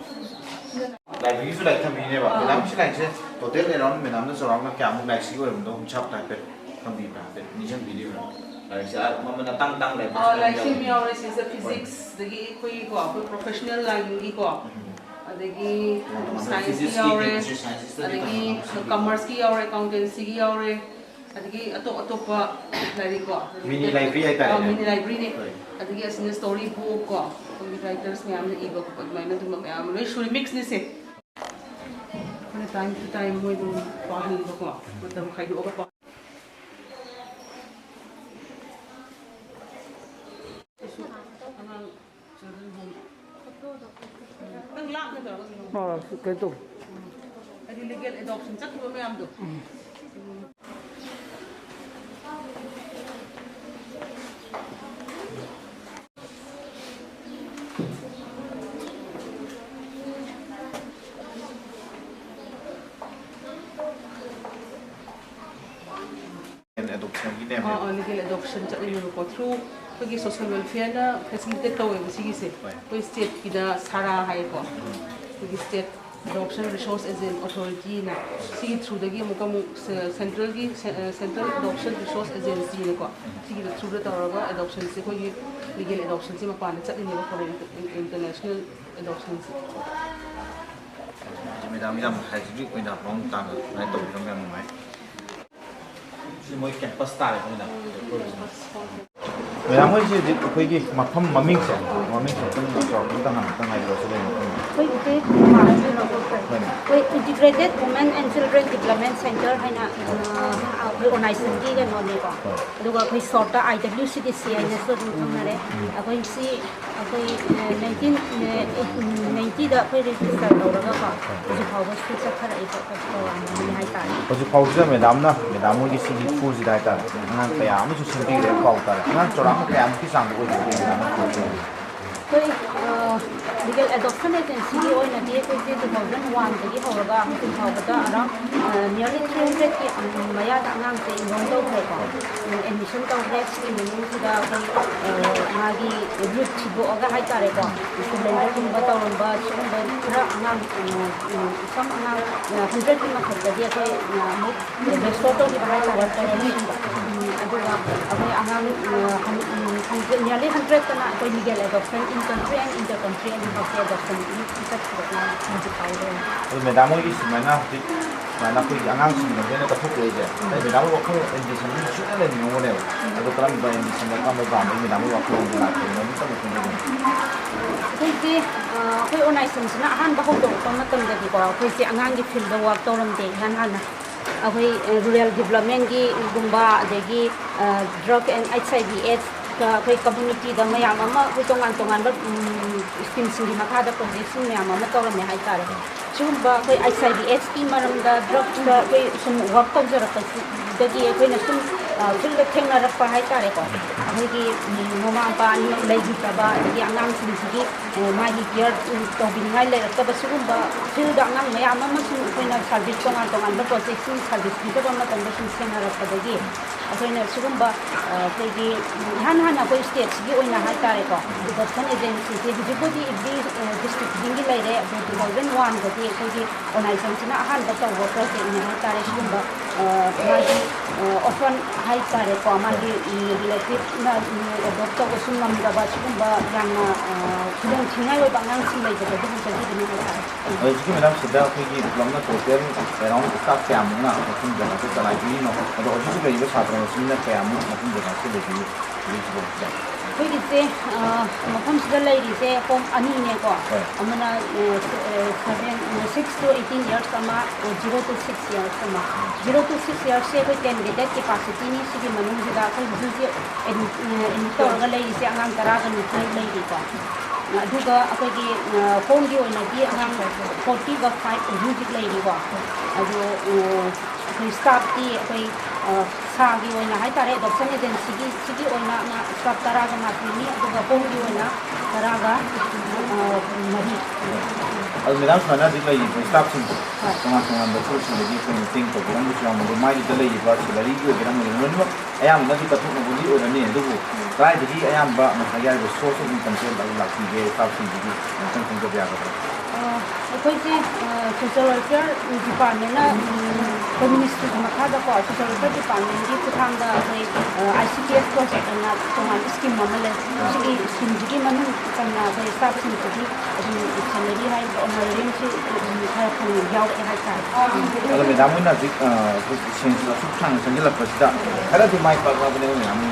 ꯂꯥꯏꯕ꯭ꯔꯦꯔꯤꯁꯨ ꯂꯥꯏꯔꯤꯛ ꯊꯝꯕꯤꯅꯦꯕ꯫ ꯑꯥ꯫ ꯃꯦꯗꯥꯝ ꯁꯤ ꯂꯥꯏꯔꯤꯛꯁꯦ total around ꯃꯦꯗꯥꯝꯅ ꯆꯥꯎꯔꯥꯛꯅ ꯀꯌꯥꯃꯨꯛ ꯂꯥꯏꯔꯤꯛꯁꯤꯒꯤ ꯑꯣꯏꯔꯝꯗꯧ ꯍꯤꯁꯥꯞꯇ ꯍꯥꯏꯐꯦꯠ ꯊꯝꯕꯤꯕ꯭ꯔꯥ, ꯍꯥꯏꯐꯦꯠ ꯅꯤꯡꯁꯤꯡꯕꯤꯔꯤꯕ꯭ꯔꯥ? ꯂꯥꯏꯔꯤꯛꯁꯦ ꯑꯥ ꯃꯃꯜ ꯑꯇꯥꯡ ꯑꯇꯥꯡ ꯂꯥꯏꯔꯤꯛ ꯑꯥ, ꯂꯥꯏꯔꯤꯛꯁꯦ ꯌꯥꯎꯋꯦ꯫ ꯌꯥꯎꯔꯦ ꯁꯤꯁꯦ꯫ ꯍꯣꯏ꯫ Physics, ꯑꯗꯒꯤ ꯑꯩꯈꯣꯏꯒꯤꯀꯣ, ꯑꯩꯈꯣꯏ professional line ꯒꯤꯀꯣ, ꯎꯝ꯫ ꯑꯗꯒꯤ ꯇꯣꯉꯥꯟ ꯇꯣꯉꯥꯟꯕ science ꯀꯤ physics ꯀꯤ, ꯌꯥꯎꯔꯦ, chemistry, science ꯇꯗꯤ ꯑꯗꯒꯤ ꯀꯩꯅꯣ ꯀꯩꯅꯣ commerce ꯀꯤ ꯌꯥꯎꯔꯦ, accountancy ꯒꯤ ꯌꯥꯎꯔꯦ, ꯑꯗꯒꯤ ꯑꯇꯣꯞ ꯑꯇꯣꯞꯄ ꯂꯥꯏꯔꯤꯛꯀꯣ, ꯑꯗꯒꯤ mini library ꯍꯥꯏꯇꯥꯔꯦꯅꯦ꯫ ꯑꯥ, mini library ꯅꯦ꯫ ꯍꯣꯏ꯫ ꯑꯗꯒꯤ ꯑꯁꯤꯅ story book ꯀꯣ, ꯑꯩꯈꯣꯏꯒꯤ writers ꯃꯌꯥꯝꯅ ꯏꯕ ꯈꯣꯠꯄ ꯑꯗꯨꯃꯥꯏꯅ ꯑꯗꯨꯝꯕ ꯃꯌꯥꯝ ꯑꯃ ꯂꯣꯏ ꯁꯨꯔꯦ, mix ꯅꯤ ꯁꯦ꯫ ꯑꯩꯈꯣꯏꯅ time to time ꯃꯣꯏ ꯑꯗꯨꯝ ꯄꯥꯍꯟꯕꯀꯣ, ꯃꯇꯝ ꯈꯥꯏꯗꯣꯛꯑꯒ ꯄꯥ-, ꯑꯉꯥꯡ children home ꯈꯤꯇꯪ ꯂꯥꯞꯅ ꯇꯧꯔꯒ ꯑꯥ, ꯀꯩꯅꯣ ꯇꯧ꯫ ꯍꯥꯏꯗꯤ legal adoption ꯆꯠꯈꯤꯕ ꯃꯌꯥꯝꯗꯣ꯫ Adoption ꯒꯤꯅꯦ꯫ ꯑꯥ, ꯑꯥ, legal adoption ꯆꯠꯂꯤꯅꯦꯕꯀꯣ꯫ Through ꯑꯩꯈꯣꯏꯒꯤ social welfare ꯅ facilitate ꯇꯧꯋꯦꯕ ꯁꯤꯒꯤꯁꯦ꯫ ꯍꯣꯏ꯫ ꯑꯩꯈꯣꯏ state ꯀꯤꯗ ꯁꯥꯔꯥ ꯍꯥꯏꯌꯦꯀꯣ꯫ ꯑꯩꯈꯣꯏꯒꯤ state adoption resource agent authority ꯅ ꯁꯤꯒꯤ through ꯗꯒꯤ ꯑꯃꯨꯛꯀ ꯑꯃꯨꯛ ꯁꯦ-, central ꯒꯤ ꯁꯦ-, ꯑ, central adoption resource agency ꯅꯀꯣ꯫ ꯁꯤꯒꯤ through ꯗ ꯇꯧꯔꯒ adoption ꯁꯦ ꯑꯩꯈꯣꯏꯒꯤ legal adoption ꯁꯦ ꯃꯄꯥꯟꯗ ꯆꯠꯂꯤꯅꯦꯕ, foreign international adoption ꯁꯦ꯫ ꯃꯦꯗꯥꯝ ꯌꯥꯝ hygienic ꯑꯣꯏꯅ ꯃꯑꯣꯡ ꯇꯥꯅ ꯑꯗꯨꯃꯥꯏꯅ ꯇꯧꯕꯤꯔꯝꯕ ꯌꯥꯝ ꯅꯨꯡꯉꯥꯏ꯫ ꯁꯤ ꯃꯣꯏ campus ꯇꯥꯔꯦꯀꯣ ꯃꯦꯗꯥꯝ? ꯎꯝ, campus ꯇꯥꯔꯦ꯫ ꯃꯦꯗꯥꯝ ꯍꯣꯏꯁꯦ ꯍꯧꯖꯤꯛ ꯑꯩꯈꯣꯏꯒꯤ ꯃꯐꯝ ꯃꯃꯤꯡꯁꯦ, ꯃꯃꯤꯡꯁꯦ ꯑꯃꯨꯛꯇꯪ ꯆꯥꯎꯔꯥꯛꯄ ꯑꯃꯇꯪ ꯍꯥꯡꯉꯛꯇ ꯉꯥꯏꯕꯤꯔꯣ, ꯁꯤ ꯂꯩ ꯃꯐꯝ꯫ ꯑꯩꯈꯣꯏꯒꯤꯁꯦ ꯃꯥꯔꯁ ꯍꯣꯏꯅꯦ꯫ ꯑꯩꯈꯣꯏ Integrated Women and Children Development Center ꯍꯥꯏꯅ, ꯑ, ꯑꯩꯈꯣꯏ ꯑꯣꯔꯒꯅꯥꯏꯖꯦꯁꯟꯒꯤ ꯀꯩꯅꯣꯅꯦꯀꯣ꯫ ꯍꯣꯏ꯫ ꯑꯗꯨꯒ ꯑꯩꯈꯣꯏ ꯁꯣꯔꯠꯇ I W C D C ꯍꯥꯏꯅꯁꯨ ꯑꯗꯨꯝ ꯈꯪꯅꯔꯦ꯫ ꯑꯩꯈꯣꯏ ꯁꯤ ꯑꯩꯈꯣꯏ, ꯑ, ꯅꯥꯏꯟꯇꯤꯟ, ꯑ, ꯅꯥꯏꯟꯇꯤꯗ ꯑꯩꯈꯣꯏ ꯔꯦꯖꯤꯁꯇꯔ ꯇꯧꯔꯒꯀꯣ, ꯍꯧꯖꯤꯛ ꯐꯥꯎꯕꯁꯨ ꯆꯠꯊꯔꯛꯏꯕ ꯄ꯭ꯔꯣꯒ꯭ꯔꯥꯝ ꯑꯃꯅꯤ ꯍꯥꯏꯇꯥꯔꯦ꯫ ꯍꯧꯖꯤꯛ ꯐꯥꯎꯁꯤꯗ ꯃꯦꯗꯥꯝꯅ, ꯃꯦꯗꯥꯝ ꯍꯣꯏꯒꯤ ꯁꯤꯒꯤ ꯁ꯭ꯀꯨꯜꯁꯤꯗ ꯍꯥꯏꯇꯥꯔꯦ, ꯑꯉꯥꯡ ꯀꯌꯥ ꯑꯃꯁꯨ ꯁꯦꯝꯕꯤꯔꯦ ꯄꯥꯎ ꯇꯥꯔꯦ꯫ ꯑꯉꯥꯡ ꯆꯥꯎꯔꯥꯛꯅ ꯀꯌꯥꯃꯨꯛꯀꯤ ꯆꯥꯡꯗ ꯑꯣꯏꯒꯗꯒꯦ ꯃꯦꯗꯥꯝꯅ ꯈꯪꯕꯤꯕ? ꯑꯩꯈꯣꯏ, ꯑ, Legal Adoption Agencyꯒꯤ ꯑꯣꯏꯅꯗꯤ ꯑꯩꯈꯣꯏꯁꯦ two thousand oneꯗꯒꯤ ꯍꯧꯔꯒ ꯍꯧꯖꯤꯛ ꯐꯥꯎꯕꯗ around, ꯑ, nearly three hundredꯀꯤ ꯃꯌꯥꯗ ꯑꯉꯥꯡꯁꯦ enroll ꯇꯧꯈ꯭ꯔꯦꯀꯣ꯫ ꯑꯦꯗꯃꯤꯁꯟ ꯇꯧꯈ꯭ꯔꯦ꯫ ꯁꯤꯒꯤ ꯃꯅꯨꯡꯁꯤꯗ ꯑꯩꯈꯣꯏ, ꯑ, ꯃꯥꯒꯤ ꯔꯨꯠ ꯊꯤꯗꯣꯛꯑꯒ ꯍꯥꯏꯇꯥꯔꯦꯀꯣ, ꯁꯔꯦꯟꯗꯔꯒꯨꯝꯕ ꯇꯧꯔꯝꯕ ꯁꯤꯒꯨꯝꯕ ꯈꯔ ꯑꯉꯥꯡ, ꯑ, ꯎꯝ, some ꯑꯉꯥꯡ, ꯑ, ꯍꯟꯗ꯭ꯔꯦꯠꯀꯤ ꯃꯊꯛꯇꯗꯤ ꯑꯩꯈꯣꯏ, ꯑ, ꯑꯃꯨꯛ ꯔꯦꯁꯇꯣꯔ ꯇꯧꯈꯤꯕ ꯍꯥꯏꯇꯥꯔꯦ꯫ ꯎꯝ, ꯑꯗꯨꯒ ꯑꯩꯈꯣꯏ ꯑꯉꯥꯡ, ꯑ, ꯍꯟ-, ꯎꯝ, ꯍꯟꯗ꯭ꯔꯦꯠ, nearly ꯍꯟꯗ꯭ꯔꯦꯠꯇꯅ ꯑꯩꯈꯣꯏ legal adoption in country and inter country ꯑꯅꯤꯃꯛꯁꯦ adoption ꯆꯠꯈꯤꯕ ꯍꯧꯖꯤꯛ ꯐꯥꯎꯕꯗ꯫ ꯑꯗꯨ ꯃꯦꯗꯥꯝ ꯍꯣꯏꯒꯤ ꯁꯨꯃꯥꯏꯅ ꯍꯧꯖꯤꯛ ꯁꯨꯃꯥꯏꯅ ꯑꯩꯈꯣꯏꯒꯤ ꯑꯉꯥꯡꯁꯤꯡꯒꯤ ꯂꯝꯖꯦꯜꯗ ꯀꯠꯊꯣꯛꯄꯤꯔꯛꯏꯁꯦ, ꯑꯩ ꯃꯦꯗꯥꯝ ꯍꯣꯏ ꯋꯥꯈꯜ ambitionꯗꯤ ꯁꯨꯡꯂꯩ ꯂꯩꯅꯤꯡꯉꯝꯒꯅꯦꯕ꯫ ꯑꯗꯣ ꯀꯔꯝꯕ ambitionꯗ ꯀꯔꯝꯕ ꯄꯥꯝꯕꯒꯤ ꯃꯦꯗꯥꯝ ꯍꯣꯏ ꯋꯥꯈꯜꯂꯣꯟꯗ ꯂꯥꯛꯈꯤꯕꯅꯣ ꯑꯝꯇꯪ ꯈꯪꯖꯅꯤꯡꯉꯤ꯫ ꯑꯩꯈꯣꯏꯒꯤ, ꯑ, ꯑꯩꯈꯣꯏ ꯑꯣꯔꯒꯅꯥꯏꯖꯦꯁꯟꯁꯤꯅ ꯑꯍꯥꯟꯕ ꯍꯧꯗꯣꯔꯛꯄ ꯃꯇꯝꯗꯗꯤꯀꯣ, ꯑꯩꯈꯣꯏꯁꯦ ꯑꯉꯥꯡꯒꯤ ꯐꯤꯜꯗ ꯋꯥꯔꯛ ꯇꯧꯔꯝꯗꯦ꯫ ꯏꯍꯥꯟ ꯍꯥꯟꯅ ꯑꯩꯈꯣꯏ, ꯑ, ꯔꯨꯔꯦꯜ ꯗꯤꯕ꯭ꯂꯞꯃꯦꯟꯒꯤꯒꯨꯝꯕ, ꯑꯗꯒꯤ, ꯑ, drug and H I V ꯑꯦꯗꯁꯀ ꯑꯩꯈꯣꯏ ꯀꯝꯃ꯭ꯌꯨꯅꯤꯇꯤꯗ ꯃꯌꯥꯝ ꯑꯃ ꯑꯩꯈꯣꯏ ꯇꯣꯉꯥꯟ ꯇꯣꯉꯥꯟꯕ, ꯎꯝ, ꯁ꯭ꯀꯤꯝꯁꯤꯡꯒꯤ ꯃꯈꯥꯗ ꯄ꯭ꯔꯣꯖꯦꯛꯁꯤꯡ ꯃꯌꯥꯝ ꯑꯃ ꯇꯧꯔꯝꯃꯦ ꯍꯥꯏꯇꯥꯔꯦ꯫ ꯁꯤꯒꯨꯝꯕ ꯑꯩꯈꯣꯏ ꯑꯩꯆ ꯑꯥꯏ ꯚꯤ ꯑꯦꯗꯁꯀꯤ ꯃꯔꯝꯗ, ꯗ꯭ꯔꯒꯇ ꯑꯩꯈꯣꯏ ꯁꯨꯝ ꯋꯥꯔꯛ ꯇꯧꯖꯔꯛꯄꯁꯤꯗꯒꯤ ꯑꯩꯈꯣꯏꯅ ꯁꯨꯝ, ꯑ, ꯐꯤꯜꯗ ꯊꯦꯡꯅꯔꯛꯄ ꯍꯥꯏꯇꯥꯔꯦꯀꯣ꯫ ꯑꯩꯈꯣꯏꯒꯤ, ꯎꯝ, ꯃꯃꯥ ꯃꯄꯥ ꯑꯅꯤꯃꯛ ꯂꯩꯈꯤꯗ꯭ꯔꯕ, ꯑꯗꯒꯤ ꯑꯉꯥꯡꯁꯤꯡꯁꯤꯒꯤ, ꯑ, ꯃꯥꯒꯤ ꯀꯤꯌꯔ, ꯎꯝ, ꯇꯧꯕꯤꯅꯤꯡꯉꯥꯏ ꯂꯩꯔꯛꯇꯕ ꯁꯤꯒꯨꯝꯕ ꯐꯤꯜꯗ ꯑꯉꯥꯡ ꯃꯌꯥꯝ ꯑꯃ ꯁꯨꯝ ꯑꯩꯈꯣꯏꯅ ꯁꯥꯔꯚꯤꯁ, ꯇꯣꯉꯥꯟ ꯇꯣꯉꯥꯟꯕ ꯄ꯭ꯔꯣꯖꯦꯛꯁꯤꯡ ꯁꯥꯔꯚꯤꯁ ꯄꯤꯖꯕ ꯃꯇꯝꯗ ꯁꯨꯝ ꯊꯦꯡꯅꯔꯛꯄꯗꯒꯤ ꯑꯩꯈꯣꯏꯅ ꯁꯤꯒꯨꯝꯕ, ꯑ, ꯑꯩꯈꯣꯏꯒꯤ, ꯎꯝ, ꯏꯍꯥꯟ ꯍꯥꯟꯅ ꯑꯩꯈꯣꯏ ꯁ꯭ꯇꯦꯠꯁꯤꯒꯤ ꯑꯣꯏꯅ ꯍꯥꯏꯇꯥꯔꯦꯀꯣ, ꯑꯦꯗꯣꯞꯁꯟ ꯑꯦꯖꯦꯟꯁꯤꯁꯦ ꯍꯧꯖꯤꯛꯄꯨꯗꯤ every, ꯑ, ꯗꯤꯁꯇ꯭ꯔꯤꯛ ꯈꯨꯗꯤꯡꯒꯤ ꯂꯩꯔꯦ꯫ ꯑꯗꯣ two thousand oneꯗꯗꯤ ꯑꯩꯈꯣꯏꯒꯤ ꯑꯣꯔꯒꯅꯥꯏꯖꯦꯁꯟꯁꯤꯅ ꯑꯍꯥꯟꯕ ꯇꯧꯕ ꯄ꯭ꯔꯣꯖꯦꯛꯅꯤ ꯍꯥꯏꯇꯥꯔꯦ꯫ ꯁꯤꯒꯨꯝꯕ, ꯑ, ꯃꯥꯒꯤ, ꯑ, orphan ꯍꯥꯏꯇꯥꯔꯦꯀꯣ, ꯃꯥꯒꯤ, ꯎꯝ, ꯔꯤꯂꯦꯇꯤꯚꯅ, ꯎꯝ, ꯑꯦꯗꯣꯞ ꯇꯧꯕꯁꯨ ꯉꯝꯗꯕ ꯁꯤꯒꯨꯝꯕ ꯌꯥꯝꯅ, ꯑ, ꯈꯨꯗꯣꯡ ꯊꯤꯅꯤꯡꯉꯥꯏ ꯑꯣꯏꯕ ꯑꯉꯥꯡꯁꯤꯡ ꯂꯩꯕꯗꯒꯤ ꯍꯧꯖꯤꯛꯀꯤꯗꯨꯅꯤ ꯍꯥꯏꯇꯥꯔꯦ꯫ ꯑꯗꯣ ꯍꯧꯖꯤꯛꯀꯤ ꯃꯦꯗꯥꯝ ꯁꯤꯗ ꯑꯩꯈꯣꯏꯒꯤ ꯄꯨꯂꯞꯅ total around staff ꯀꯌꯥꯃꯨꯛꯅ ꯃꯐꯝ ꯖꯒꯥꯁꯤ ꯆꯂꯥꯏꯕꯤꯔꯤꯅꯣ? ꯑꯗꯣ ꯍꯧꯖꯤꯛ ꯍꯧꯖꯤꯛ ꯂꯩꯔꯤꯕ ꯁꯥꯇ꯭ꯔ ꯃꯁꯤꯡꯅ ꯀꯌꯥꯃꯨꯛ ꯃꯐꯝ ꯖꯒꯥꯁꯤ ꯂꯩꯕꯤꯔꯤ? ꯑꯩꯈꯣꯏꯒꯤꯁꯦ, ꯑ, ꯃꯐꯝꯁꯤꯗ ꯂꯩꯔꯤꯁꯦ ꯍꯣꯝ ꯑꯅꯤꯅꯦꯀꯣ꯫ ꯍꯣꯏ꯫ ꯑꯃꯅ, ꯑ, ꯁ-, ꯑ, seven, ꯑ, six to eighteen years ꯑꯃ, ꯑ, zero to six years ꯑꯃ꯫ Zero to six yearsꯁꯦ ꯑꯩꯈꯣꯏ ten bedded capacityꯅꯤ꯫ ꯁꯤꯒꯤ ꯃꯅꯨꯡꯁꯤꯗ ꯑꯩꯈꯣꯏ ꯍꯧꯖꯤꯛ ꯍꯧꯖꯤꯛ ꯑꯦꯗꯃꯤꯠ, ꯑ, ꯑꯦꯗꯃꯤꯠ ꯇꯧꯔꯒ ꯂꯩꯔꯤꯁꯦ ꯑꯉꯥꯡ ꯇꯔꯥꯒ ꯅꯤꯊꯣꯏ ꯂꯩꯔꯤꯀꯣ꯫ ꯑꯗꯨꯒ ꯑꯩꯈꯣꯏꯒꯤ, ꯑ, ꯍꯣꯝꯒꯤ ꯑꯣꯏꯅꯗꯤ ꯑꯉꯥꯡ fortyꯒ five ꯍꯧꯖꯤꯛ ꯍꯧꯖꯤꯛ ꯂꯩꯔꯤꯀꯣ꯫ ꯑꯗꯣ, ꯑ, ꯑꯩꯈꯣꯏ staffꯇꯤ ꯑꯩꯈꯣꯏ, ꯑ, ꯁꯥꯒꯤ ꯑꯣꯏꯅ ꯍꯥꯏꯇꯥꯔꯦ, adoption agencyꯒꯤ, ꯁꯤꯒꯤ ꯑꯣꯏꯅ ꯉꯥ staff ꯇꯔꯥꯒ ꯃꯥꯄꯟꯅꯤ, ꯑꯗꯨꯒ ꯍꯣꯝꯒꯤ ꯑꯣꯏꯅ ꯇꯔꯥꯒ, ꯑ, ꯃꯔꯤ꯫ ꯑꯗꯨ ꯃꯦꯗꯥꯝ, ꯁꯨꯃꯥꯏꯅ ꯍꯧꯖꯤꯛ ꯂꯩꯔꯤꯕ staffꯁꯤꯡꯁꯦ ꯍꯣꯏ꯫ ꯇꯣꯉꯥꯟ ꯇꯣꯉꯥꯟꯕ ꯐꯤꯜꯁꯤꯡꯗꯒꯤ ꯑꯩꯈꯣꯏ ꯃꯇꯦꯡ ꯇꯧꯕꯤꯔꯝꯕꯁꯨ ꯌꯥꯎꯕꯅꯤ꯫ ꯑꯗꯣ ꯃꯥꯏꯗꯨꯗ ꯂꯩꯔꯤꯕ salary ꯑꯣꯏꯒꯦꯔꯥ, ꯑꯃ ꯑꯣꯏꯒꯦꯔꯥ, ꯂꯣꯏꯅꯃꯛ ꯑꯌꯥꯝꯕꯅꯗꯤ ꯀꯠꯊꯣꯛꯅꯕꯗꯤ ꯑꯣꯏꯔꯅꯤ, ꯑꯗꯨꯕꯨ ꯀꯗꯥꯏꯗꯒꯤ ꯑꯌꯥꯝꯕ ꯉꯁꯥꯏꯒꯤ ꯍꯥꯏꯔꯤꯕ source of incomeꯁꯦ ꯂꯥꯛꯄꯤꯒꯦ staffꯁꯤꯡꯁꯤꯒꯤ ꯑꯃꯨꯛꯇꯪ ꯈꯪꯖꯕ ꯌꯥꯒꯗ꯭ꯔꯥ? ꯑ, ꯑꯩꯈꯣꯏꯁꯦ, ꯑ, social welfare departmentꯅ, ꯎꯝ, ꯑꯩꯈꯣꯏ ministryꯒꯤ ꯃꯈꯥꯗꯀꯣ, social welfare departmentꯀꯤ ꯈꯨꯠꯊꯥꯡꯗ ꯑꯩꯈꯣꯏ, ꯑ, ICPS project ꯑꯅ ꯇꯣꯉꯥꯟꯕ scheme ꯑꯃ ꯂꯩ꯫ ꯁꯤꯒꯤ schemeꯁꯤꯒꯤ ꯃꯅꯨꯡ ꯆꯟꯅ ꯑꯩꯈꯣꯏ staffꯁꯤꯡꯁꯤꯒꯤ ꯑꯗꯨꯝ salary ꯍꯥꯏꯔꯤꯕ honorariumꯁꯤ ꯑꯗꯨꯝ ꯈꯔ ꯐꯪ-, ꯌꯥꯎꯔꯛꯑꯦ ꯍꯥꯏꯇꯥꯔꯦ꯫ ꯑꯗꯣ ꯃꯦꯗꯥꯝ ꯍꯣꯏꯅ ꯍꯧꯖꯤꯛ, ꯑ, ꯍꯧꯖꯤꯛ ꯁꯦꯟꯁ ꯑꯁꯨꯛ ꯁꯥꯡꯅ ꯆꯪꯁꯤꯜꯂꯛꯄꯁꯤꯗ ꯈꯔꯗꯤ ꯃꯥꯏ ꯄꯥꯛꯂꯕꯅꯦꯕ ꯃꯦꯗꯥꯝ ꯍꯣꯏ꯫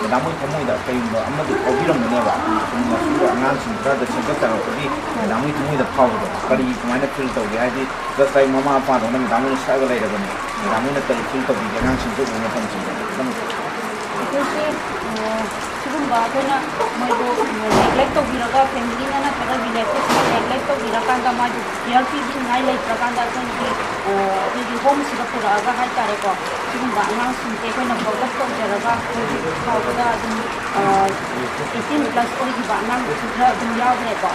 ꯃꯦꯗꯥꯝ ꯍꯣꯏ ꯊꯃꯣꯏꯗ ꯀꯩꯒꯨꯝꯕ ꯑꯃꯗꯤ ꯐꯥꯎꯕꯤꯔꯝꯒꯅꯦꯕ꯫ ꯑꯁꯨꯝꯅ ꯑꯁꯨꯝꯕ ꯑꯉꯥꯡꯁꯤꯡ ꯈꯔꯗ ꯁꯦꯝꯒꯠꯆꯔꯛꯄꯒꯤ ꯃꯦꯗꯥꯝ ꯍꯣꯏ ꯊꯃꯣꯏꯗ ꯐꯥꯎꯕꯗꯣ ꯀꯔꯤ, ꯀꯃꯥꯏꯅ feel ꯇꯧꯒꯦ? ꯍꯥꯏꯗꯤ just like ꯃꯃꯥ ꯃꯄꯥꯗꯧꯅ ꯃꯦꯗꯥꯝ ꯍꯣꯏꯅ ꯁꯛꯑꯒ ꯂꯩꯔꯕꯅꯤ꯫ ꯃꯦꯗꯥꯝ ꯍꯣꯏꯅ ꯀꯔꯤ feel ꯇꯧꯕꯤꯒꯦ ꯑꯉꯥꯡꯁꯤꯡꯁꯦ ꯎꯕ ꯃꯇꯝꯁꯤꯗ? ꯑꯗꯨꯝ ꯑꯩꯈꯣꯏꯁꯦ, ꯑ, ꯁꯤꯒꯨꯝꯕ ꯑꯩꯈꯣꯏꯅ ꯃꯣꯏꯕꯨ neglect ꯇꯧꯕꯤꯔꯒ, familyꯅ ꯅꯠꯇ꯭ꯔꯒ relative neglect ꯇꯧꯕꯤꯔꯀꯥꯟꯗ ꯃꯥꯒꯤ care ꯄꯤꯕꯤꯅꯤꯡꯉꯥꯏ ꯂꯩꯇ꯭ꯔꯀꯥꯟꯗ ꯑꯩꯈꯣꯏꯒꯤ, ꯑ, ꯑꯩꯈꯣꯏꯒꯤ homeꯁꯤꯗ ꯄꯨꯔꯛꯑꯒ ꯍꯥꯏꯇꯥꯔꯦꯀꯣ, ꯁꯤꯒꯨꯝꯕ ꯑꯉꯥꯡꯁꯤꯡꯁꯦ ꯑꯩꯈꯣꯏꯅ focus ꯇꯧꯖꯔꯒ ꯍꯧꯖꯤꯛ ꯐꯥꯎꯕꯗ ꯑꯗꯨꯝ, ꯑ, eighteen plus ꯑꯣꯏꯈꯤꯕ ꯑꯉꯥꯡꯁꯨ ꯈꯔ ꯑꯗꯨꯝ ꯌꯥꯎꯈ꯭ꯔꯦꯀꯣ꯫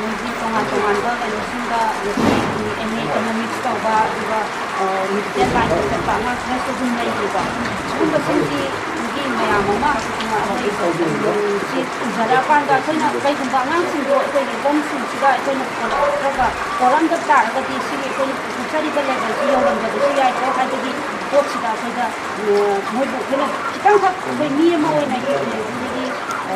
ꯃꯣꯏꯒꯤ ꯇꯣꯉꯥꯟ ꯇꯣꯉꯥꯟꯕ ꯀꯩꯅꯣꯁꯤꯡꯗ, ꯑꯩꯈꯣꯏꯒꯤ MA economics ꯇꯧꯕ, ꯑꯗꯨꯒ, ꯑ, medical lineꯗ ꯆꯠꯄ ꯑꯉꯥꯡ ꯈꯔꯁꯨ ꯑꯗꯨꯝ ꯂꯩꯔꯤꯀꯣ꯫ ꯁꯤꯒꯨꯝꯕꯁꯤꯡꯁꯤꯒꯤ ꯃꯌꯥꯝ ꯑꯃ, ꯑ, ꯑꯩꯈꯣꯏ, ꯎꯝ, ꯁꯤ ꯎꯖꯔꯛꯑꯀꯥꯟꯗ ꯑꯩꯈꯣꯏꯅ ꯀꯩꯒꯨꯝꯕ ꯑꯉꯥꯡꯁꯤꯡꯗꯣ ꯑꯩꯈꯣꯏꯒꯤ homeꯁꯤꯡꯁꯤꯗ ꯑꯩꯈꯣꯏꯅ ꯄꯨꯔꯛꯇ꯭ꯔꯒ, ꯄꯣꯔꯝꯗ ꯇꯥꯔꯒꯗꯤ ꯁꯤꯒꯤ ꯑꯩꯈꯣꯏꯅ ꯄꯨꯈꯠꯆꯔꯤꯕ levelꯁꯤ ꯌꯧꯔꯝꯗꯕꯁꯨ ꯌꯥꯏꯀꯣ꯫ ꯍꯥꯏꯕꯗꯤ ꯄꯣꯠꯁꯤꯗ ꯑꯩꯈꯣꯏꯗ, ꯑ, ꯃꯣꯏꯕꯨ ꯑꯩꯈꯣꯏꯅ ꯈꯤꯇꯪꯈꯛ ꯑꯩꯈꯣꯏ ꯃꯤ ꯑꯃ ꯑꯣꯏꯅ ꯑꯩꯈꯣꯏꯒꯤ, ꯑ,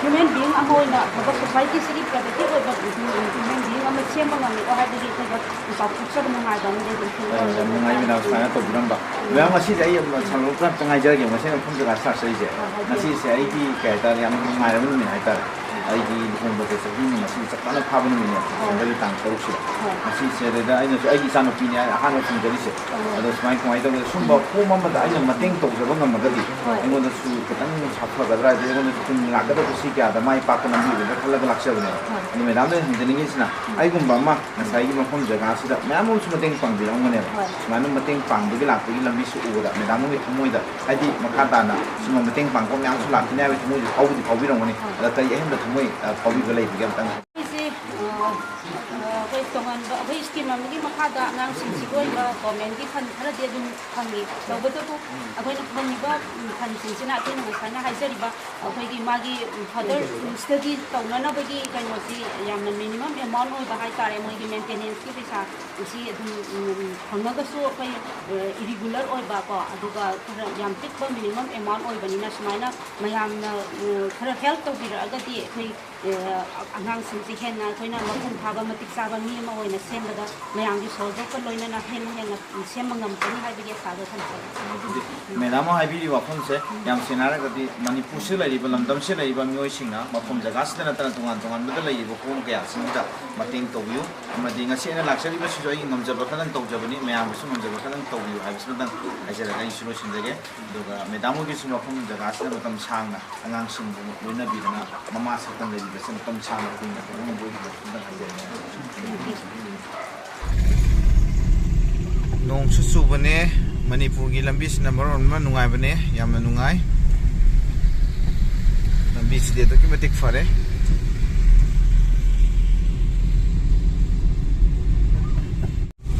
Human being ꯑꯃ ꯑꯣꯏꯅ ꯑꯐꯕ society ꯁꯤꯒꯤ productive ꯑꯣꯏꯕ human being ꯑꯃ ꯁꯦꯝꯕ ꯉꯝꯃꯤꯀꯣ ꯍꯥꯏꯕꯒꯤ ꯑꯩꯈꯣꯏꯗ ꯆꯥꯎꯊꯣꯛꯆꯕ ꯅꯨꯡꯉꯥꯏꯕ ꯑꯃꯗꯤ ꯑꯗꯨꯝ ꯐꯤꯜ ꯇꯧꯋꯦ꯫ ꯌꯥꯝ ꯅꯨꯡꯉꯥꯏ ꯃꯦꯗꯥꯝ ꯁꯨꯃꯥꯏꯅ ꯇꯧꯕꯤꯔꯝꯕ꯫ ꯃꯦꯗꯥꯝ, ꯉꯁꯤꯁꯦ ꯑꯩ ꯁꯥꯟꯅꯕ ꯈꯔ ꯑꯝꯇ ꯉꯥꯏꯖꯔꯒꯦ꯫ ꯉꯁꯤ ꯃꯐꯝ ꯖꯒꯥ ꯁꯥꯔ ꯆꯠꯂꯤꯁꯦ, ꯑꯥ, ꯍꯥꯏꯕꯤꯌꯨ꯫ ꯉꯁꯤꯁꯦ ꯑꯩꯒꯤ ꯀꯩ ꯍꯥꯏꯇꯥꯔꯦ, ꯌꯥꯝꯅ ꯅꯨꯡꯉꯥꯏꯔꯕ ꯅꯨꯃꯤꯠ ꯍꯥꯏꯇꯥꯔꯦ꯫ ꯑꯩꯒꯤ ꯂꯨꯍꯣꯡꯕꯁꯦ ꯆꯍꯤ ꯑꯃ ꯉꯁꯤ ꯆꯞ ꯆꯥꯅ ꯐꯥꯕ ꯅꯨꯃꯤꯠꯅꯦ, ꯑꯥ, ꯗꯤꯁꯦꯝꯕꯔꯒꯤ ꯇꯥꯡ ꯇꯔꯨꯛꯁꯤꯗ꯫ ꯑꯥ꯫ ꯉꯁꯤꯁꯦ ꯑꯗꯩꯗ ꯑꯩꯅꯁꯨ ꯑꯩꯒꯤ ꯏꯆꯥꯅꯨꯄꯤꯅꯦ ꯑꯩ ꯑꯍꯥꯟꯕ ꯐꯪꯖꯔꯤꯁꯦ꯫ ꯑꯥ꯫ ꯑꯗꯣ ꯁꯨꯃꯥꯏ ꯀꯃꯥꯏꯅ ꯇꯧꯒꯦ, ꯁꯨꯝꯕ ꯐꯣꯝ ꯑꯃꯗ ꯑꯩꯅ ꯃꯇꯦꯡ ꯇꯧꯖꯕ ꯉꯝꯃꯒꯗꯤ ꯍꯣꯏ꯫ ꯑꯩꯉꯣꯟꯗꯁꯨ ꯈꯤꯇꯪ ꯁꯥꯐꯒꯗ꯭ꯔꯥ, ꯍꯥꯏꯗꯤ ꯑꯩꯉꯣꯟꯗꯁꯨ ꯇꯨꯡ ꯂꯥꯛꯀꯗꯕ ꯄꯨꯟꯁꯤ ꯀꯌꯥꯗ ꯃꯥꯏ ꯄꯥꯛꯄ ꯅꯝꯕꯤꯒꯗ꯭ꯔꯥ ꯈꯜꯂꯒ ꯂꯥꯛꯆꯕꯅꯦꯕ꯫ ꯍꯣꯏ꯫ ꯑꯗꯣ ꯃꯦꯗꯥꯝꯗ ꯑꯩꯅ ꯍꯪꯖꯅꯤꯡꯉꯤꯁꯤꯅ, ꯎꯝ꯫ ꯑꯩꯒꯨꯝꯕ ꯑꯃ ꯉꯁꯥꯏꯒꯤ ꯃꯐꯝ ꯖꯒꯥꯁꯤꯗ ꯃꯌꯥꯝ ꯑꯃꯁꯨ ꯃꯇꯦꯡ ꯄꯥꯡꯕꯤꯔꯝꯒꯅꯦꯕ꯫ ꯍꯣꯏ꯫ ꯁꯨꯃꯥꯏꯅ ꯃꯇꯦꯡ ꯄꯥꯡꯕꯒꯤ ꯂꯥꯛꯄꯒꯤ ꯂꯝꯕꯤꯁꯨ ꯎꯕꯗ ꯃꯦꯗꯥꯝ ꯍꯣꯏꯒꯤ ꯊꯃꯣꯏꯗ, ꯍꯥꯏꯗꯤ ꯃꯈꯥ ꯇꯥꯅ ꯁꯨꯝꯕ ꯃꯇꯦꯡ ꯄꯥꯡꯕ ꯃꯌꯥꯝꯁꯨ ꯂꯥꯛꯀꯅꯤ ꯍꯥꯏꯕꯒꯤ ꯊꯃꯣꯏꯁꯨ ꯐꯥꯎꯕꯗꯤ ꯐꯥꯎꯕꯤꯔꯝꯒꯅꯤ꯫ ꯍꯣꯏ꯫ ꯑꯗ ꯀꯔꯤ ꯑꯍꯦꯟꯕ ꯊꯃꯣꯏ, ꯑ, ꯐꯥꯎꯕꯤꯕ ꯂꯩꯕꯒꯦ ꯑꯝꯇꯪ? ꯑꯩꯈꯣꯏꯁꯦ, ꯑ, ꯑ, ꯑꯩꯈꯣꯏ ꯇꯣꯉꯥꯟꯕ, ꯑꯩꯈꯣꯏ scheme ꯑꯃꯒꯤ ꯃꯈꯥꯗ ꯑꯉꯥꯡꯁꯤꯡꯁꯤꯒꯤ ꯑꯣꯏꯕ government ꯀꯤ fund ꯈꯔꯗꯤ ꯑꯗꯨꯝ ꯐꯪꯉꯤ꯫ ꯇꯧꯕꯇꯕꯨ ꯑꯩꯈꯣꯏꯅ ꯐꯪꯉꯤꯕ, ꯎꯝ, fund ꯁꯤꯡꯁꯤꯅ ꯑꯩꯈꯣꯏꯅ ꯉꯁꯥꯏꯅ ꯍꯥꯏꯖꯔꯤꯕ ꯑꯩꯈꯣꯏꯒꯤ ꯃꯥꯒꯤ, ꯎꯝ, further study ꯇꯧꯅꯅꯕꯒꯤ ꯀꯩꯅꯣꯁꯤ ꯌꯥꯝꯅ minimum amount ꯑꯣꯏꯕ ꯍꯥꯏꯇꯥꯔꯦ꯫ ꯃꯣꯏꯒꯤ maintenance ꯀꯤ ꯄꯩꯁꯥ ꯁꯤ ꯑꯗꯨꯝ, ꯎꯝ, ꯐꯪꯉꯒꯁꯨ ꯑꯩꯈꯣꯏ, ꯑ, irregular ꯑꯣꯏꯕ ꯀꯣ, ꯑꯗꯨꯒ ꯈꯔ ꯌꯥꯝ ꯄꯤꯛꯄ minimum amount ꯑꯣꯏꯕꯅꯤꯅ ꯁꯨꯃꯥꯏꯅ ꯃꯌꯥꯝꯅ, ꯎꯝ, ꯈꯔ help ꯇꯧꯕꯤꯔꯛꯑꯒꯗꯤ ꯑꯩꯈꯣꯏ ꯑ, ꯑꯉꯥꯡꯁꯤꯡꯁꯦ ꯍꯦꯟꯅ ꯑꯩꯈꯣꯏꯅ ꯃꯄꯨꯡ ꯐꯥꯕ, ꯃꯇꯤꯛ ꯆꯥꯕ ꯃꯤ ꯑꯃ ꯑꯣꯏꯅ ꯁꯦꯝꯕꯗ ꯃꯌꯥꯝꯒꯤ ꯁꯍꯖꯣꯒꯀ ꯂꯣꯏꯅꯅ ꯍꯦꯟꯅ ꯍꯦꯟꯅ ꯁꯦꯝꯕ ꯉꯝꯒꯅꯤ ꯍꯥꯏꯕꯒꯤ ꯑꯁꯥꯗꯣ ꯊꯝꯖꯩ꯫ ꯑꯗꯨꯗꯤ ꯃꯦꯗꯥꯝꯅ ꯍꯥꯏꯕꯤꯔꯤꯕ ꯋꯥꯐꯝꯁꯦ ꯌꯥꯝ ꯁꯦꯡꯅ ꯍꯥꯏꯔꯒꯗꯤ ꯃꯅꯤꯄꯨꯔꯁꯤꯗ ꯂꯩꯔꯤꯕ, ꯂꯝꯗꯝꯁꯤꯗ ꯂꯩꯔꯤꯕ ꯃꯤꯑꯣꯏꯁꯤꯡꯅ ꯃꯐꯝ ꯖꯒꯥꯁꯤꯗ ꯅꯠꯇꯅ ꯇꯣꯉꯥꯟ ꯇꯣꯉꯥꯟꯕꯗ ꯂꯩꯔꯤꯕ ꯍꯣꯝ ꯀꯌꯥꯁꯤꯡꯁꯤꯗ ꯃꯇꯦꯡ ꯇꯧꯕꯤꯌꯨ꯫ ꯑꯃꯗꯤ ꯉꯁꯤ ꯑꯩꯅ ꯂꯥꯛꯆꯔꯤꯕꯁꯤꯁꯨ ꯑꯩꯒꯤ ꯉꯝꯖꯕ ꯈꯔꯗꯪ ꯇꯧꯖꯕꯅꯤ, ꯃꯌꯥꯝꯒꯤꯁꯨ ꯉꯝꯖꯕ ꯈꯔꯗꯪ ꯇꯧꯕꯤꯌꯨ ꯍꯥꯏꯕꯁꯤꯃꯇꯪ ꯍꯥꯏꯖꯔꯒ ꯑꯩꯁꯨ ꯂꯣꯏꯁꯤꯟꯖꯒꯦ꯫ ꯑꯗꯨꯒ ꯃꯦꯗꯥꯝ ꯍꯣꯏꯒꯤꯁꯨ ꯃꯐꯝ ꯖꯒꯥꯁꯤꯗ ꯃꯇꯝ ꯁꯥꯡꯅ ꯑꯉꯥꯡꯁꯤꯡꯕꯨ ꯂꯣꯏꯅꯕꯤꯗꯅ ꯃꯃꯥ ꯁꯛꯇꯝ ꯂꯩꯕꯤꯕꯁꯦ ꯃꯇꯝ ꯁꯥꯡꯅ ꯀꯨꯏꯅ ꯇꯧꯕ ꯉꯝꯕ ꯑꯣꯏꯕꯤꯕ ꯑꯝꯇꯪ ꯍꯥꯏꯖꯔꯤꯅꯦ꯫ ꯅꯣꯡꯁꯨ ꯆꯨꯕꯅꯦ, ꯃꯅꯤꯄꯨꯔꯒꯤ ꯂꯝꯕꯤꯁꯤꯅ ꯃꯔꯣꯟ ꯑꯃ ꯅꯨꯡꯉꯥꯏꯕꯅꯦ, ꯌꯥꯝꯅ ꯅꯨꯡꯉꯥꯏ꯫ ꯂꯝꯕꯤꯁꯤꯗꯤ ꯑꯗꯨꯛꯀꯤ ꯃꯇꯤꯛ ꯐꯔꯦ꯫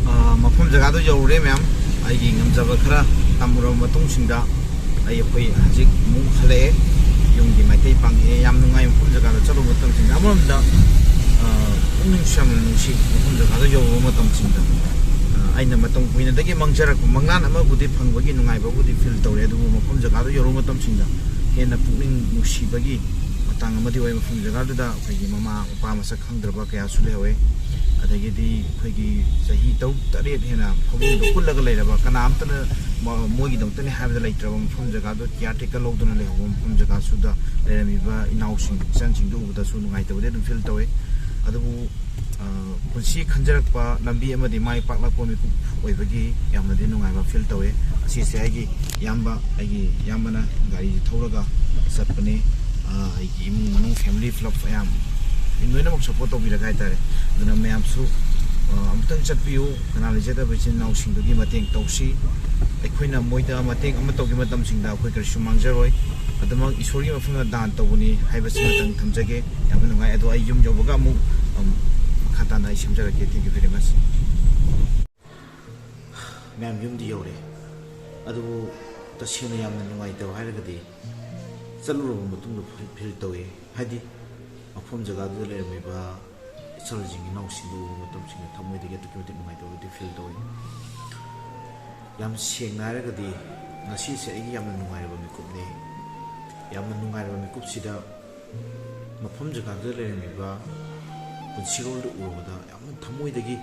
ꯑ, ꯃꯐꯝ ꯖꯒꯥꯗꯣ ꯌꯧꯔꯨꯔꯦ ꯃꯌꯥꯝ꯫ ꯑꯩꯒꯤ ꯉꯝꯖꯕ ꯈꯔ ꯇꯝꯃꯨꯔꯕ ꯃꯇꯨꯡꯁꯤꯡꯗ ꯑꯩ, ꯑꯩꯈꯣꯏ ꯍꯧꯖꯤꯛ ꯑꯃꯨꯛ ꯍꯜꯂꯛꯑꯦ꯫ ꯌꯨꯝꯒꯤ ꯃꯥꯏꯀꯩ ꯄꯥꯡꯉꯛꯑꯦ꯫ ꯌꯥꯝ ꯅꯨꯡꯉꯥꯏ ꯃꯐꯝ ꯖꯒꯥꯗ ꯆꯠꯂꯨꯕ ꯃꯇꯝꯁꯤꯡꯗ꯫ ꯑꯃꯔꯣꯝꯗ, ꯑ, ꯄꯨꯛꯅꯤꯡꯁꯨ ꯌꯥꯝꯅ ꯅꯨꯡꯁꯤ ꯃꯐꯝ ꯖꯒꯥꯗ ꯌꯧꯔꯨꯕ ꯃꯇꯝꯁꯤꯡꯗ꯫ ꯑ, ꯑꯩꯅ ꯃꯇꯝ ꯀꯨꯏꯅꯗꯒꯤ ꯃꯪꯖꯔꯛꯄ ꯃꯪꯂꯥꯟ ꯑꯃꯕꯨꯗꯤ ꯐꯪꯕꯒꯤ ꯅꯨꯡꯉꯥꯏꯕꯕꯨꯗꯤ feel ꯇꯧꯔꯦ, ꯑꯗꯨꯕꯨ ꯃꯐꯝ ꯖꯒꯥꯗ ꯌꯧꯔꯨꯕ ꯃꯇꯝꯁꯤꯡꯗ ꯍꯦꯟꯅ ꯄꯨꯛꯅꯤꯡ ꯅꯨꯡꯁꯤꯕꯒꯤ ꯇꯥꯡ ꯑꯃꯗꯤ ꯑꯣꯏ꯫ ꯃꯐꯝ ꯖꯒꯥꯗꯨꯗ ꯑꯩꯈꯣꯏꯒꯤ ꯃꯃꯥ ꯃꯄꯥ ꯃꯁꯛ ꯈꯪꯗ꯭ꯔꯕ ꯀꯌꯥꯁꯨ ꯂꯩꯍꯧꯋꯦ꯫ ꯑꯗꯒꯤꯗꯤ ꯑꯩꯈꯣꯏꯒꯤ ꯆꯍꯤ ꯇꯔꯨꯛ ꯇꯔꯦꯠ ꯍꯦꯟꯅ ꯐꯃꯨꯡꯗ ꯀꯨꯜꯂꯒ ꯂꯩꯔꯕ, ꯀꯅꯥꯝꯇꯅ ꯃ-, ꯃꯣꯏꯒꯤꯗꯃꯛꯇꯅꯤ ꯍꯥꯏꯕꯗ ꯂꯩꯇ꯭ꯔꯕ ꯃꯐꯝ ꯖꯒꯥꯗꯣ ꯀꯤꯌꯥꯔ ꯇꯦꯀꯔ ꯂꯧꯗꯨꯅ ꯂꯩꯍꯧꯕ ꯃꯐꯝ ꯖꯒꯥꯁꯨꯗ ꯂꯩꯔꯝꯃꯤꯕ ꯏꯅꯥꯎꯁꯤꯡ, ꯏꯆꯟꯁꯤꯡꯗꯨ ꯎꯕꯗꯁꯨ ꯅꯨꯡꯉꯥꯏꯇꯕꯗꯤ ꯑꯗꯨꯝ ꯐꯤꯜ ꯇꯧꯋꯦ꯫ ꯑꯗꯨꯕꯨ, ꯑ, ꯄꯨꯟꯁꯤ ꯈꯟꯖꯔꯛꯄ ꯂꯝꯕꯤ ꯑꯃꯗꯤ ꯃꯥꯏ ꯄꯥꯛꯂꯛꯄ ꯃꯤꯀꯨꯞ ꯑꯣꯏꯕꯒꯤ ꯌꯥꯝꯅꯗꯤ ꯅꯨꯡꯉꯥꯏꯕ ꯐꯤꯜ ꯇꯧꯋꯦ꯫ ꯑꯁꯤꯁꯦ ꯑꯩꯒꯤ ꯏꯌꯥꯝꯕ, ꯑꯩꯒꯤ ꯏꯌꯥꯝꯕꯅ ꯒꯥꯔꯤꯁꯤ ꯊꯧꯔꯒ ꯆꯠꯄꯅꯤ꯫ ꯑ, ꯑꯩꯒꯤ ꯏꯃꯨꯡ ꯃꯅꯨꯡ, ꯐꯦꯃꯤꯂꯤ ꯄꯨꯂꯞ ꯃꯌꯥꯝ ꯂꯣꯏꯅꯃꯛ ꯁꯞꯄꯣꯔꯠ ꯇꯧꯕꯤꯔꯒ ꯍꯥꯏꯇꯥꯔꯦ꯫ ꯑꯗꯨꯅ ꯃꯌꯥꯝꯁꯨ, ꯑ, ꯑꯃꯨꯛꯇꯪ ꯆꯠꯄꯤꯌꯨ, ꯀꯅꯥ ꯂꯩꯖꯗꯕ ꯏꯆꯤꯟ ꯏꯅꯥꯎꯁꯤꯡꯗꯨꯒꯤ ꯃꯇꯦꯡ ꯇꯧꯁꯤ꯫ ꯑꯩꯈꯣꯏꯅ ꯃꯣꯏꯗ ꯃꯇꯦꯡ ꯑꯃ ꯇꯧꯈꯤꯕ ꯃꯇꯝꯁꯤꯡꯗ ꯑꯩꯈꯣꯏ ꯀꯔꯤꯁꯨ ꯃꯥꯡꯖꯔꯣꯏ꯫ ꯑꯗꯨꯃꯛ ꯏꯁꯣꯔꯒꯤ ꯃꯐꯝꯗ ꯗꯥꯟ ꯇꯧꯕꯅꯤ ꯍꯥꯏꯕꯁꯤꯃꯇꯪ ꯊꯝꯖꯒꯦ꯫ ꯌꯥꯝꯅ ꯅꯨꯡꯉꯥꯏ꯫ ꯑꯗꯣ ꯑꯩ ꯌꯨꯝ ꯌꯧꯕꯒ ꯑꯃꯨꯛ, ꯑꯝ, ꯃꯈꯥ ꯇꯥꯅ ꯑꯩ ꯁꯦꯝꯖꯔꯛꯀꯦ꯫ Thank you very much꯫ ꯃꯌꯥꯝ ꯌꯨꯝꯗꯤ ꯌꯧꯔꯦ, ꯑꯗꯨꯕꯨ ꯇꯁꯦꯡꯅ ꯌꯥꯝꯅ ꯅꯨꯡꯉꯥꯏꯇꯕ ꯍꯥꯏꯔꯒꯗꯤ ꯆꯠꯂꯨꯔꯕ ꯃꯇꯨꯡꯗ ꯐꯤ-, ꯐꯤꯜ ꯇꯧꯋꯦ꯫ ꯍꯥꯏꯗꯤ ꯃꯐꯝ ꯖꯒꯥꯗꯨꯗ ꯂꯩꯔꯝꯃꯤꯕ ꯏꯆꯜꯁꯤꯡ ꯏꯅꯥꯎꯁꯤꯡꯗꯨ ꯎꯕ ꯃꯇꯝꯁꯤꯡꯗ ꯊꯃꯣꯏꯗꯒꯤ ꯑꯗꯨꯛꯀꯤ ꯃꯇꯤꯛ ꯅꯨꯡꯉꯥꯏꯇꯕꯗꯤ ꯐꯤꯜ ꯇꯧꯋꯤ꯫ ꯌꯥꯝ ꯁꯦꯡꯅ ꯍꯥꯏꯔꯒꯗꯤ ꯉꯁꯤꯁꯦ ꯑꯩꯒꯤ ꯌꯥꯝꯅ ꯅꯨꯡꯉꯥꯏꯔꯕ ꯃꯤꯀꯨꯞꯅꯤ꯫ ꯌꯥꯝꯅ ꯅꯨꯡꯉꯥꯏꯔꯕ ꯃꯤꯀꯨꯞꯁꯤꯗ ꯃꯐꯝ ꯖꯒꯥꯗꯨꯗ ꯂꯩꯔꯝꯃꯤꯕ ꯄꯨꯟꯁꯤꯔꯣꯜꯗꯨ ꯎꯔꯨꯕꯗ ꯌꯥꯝꯅ ꯊꯃꯣꯏꯗꯒꯤ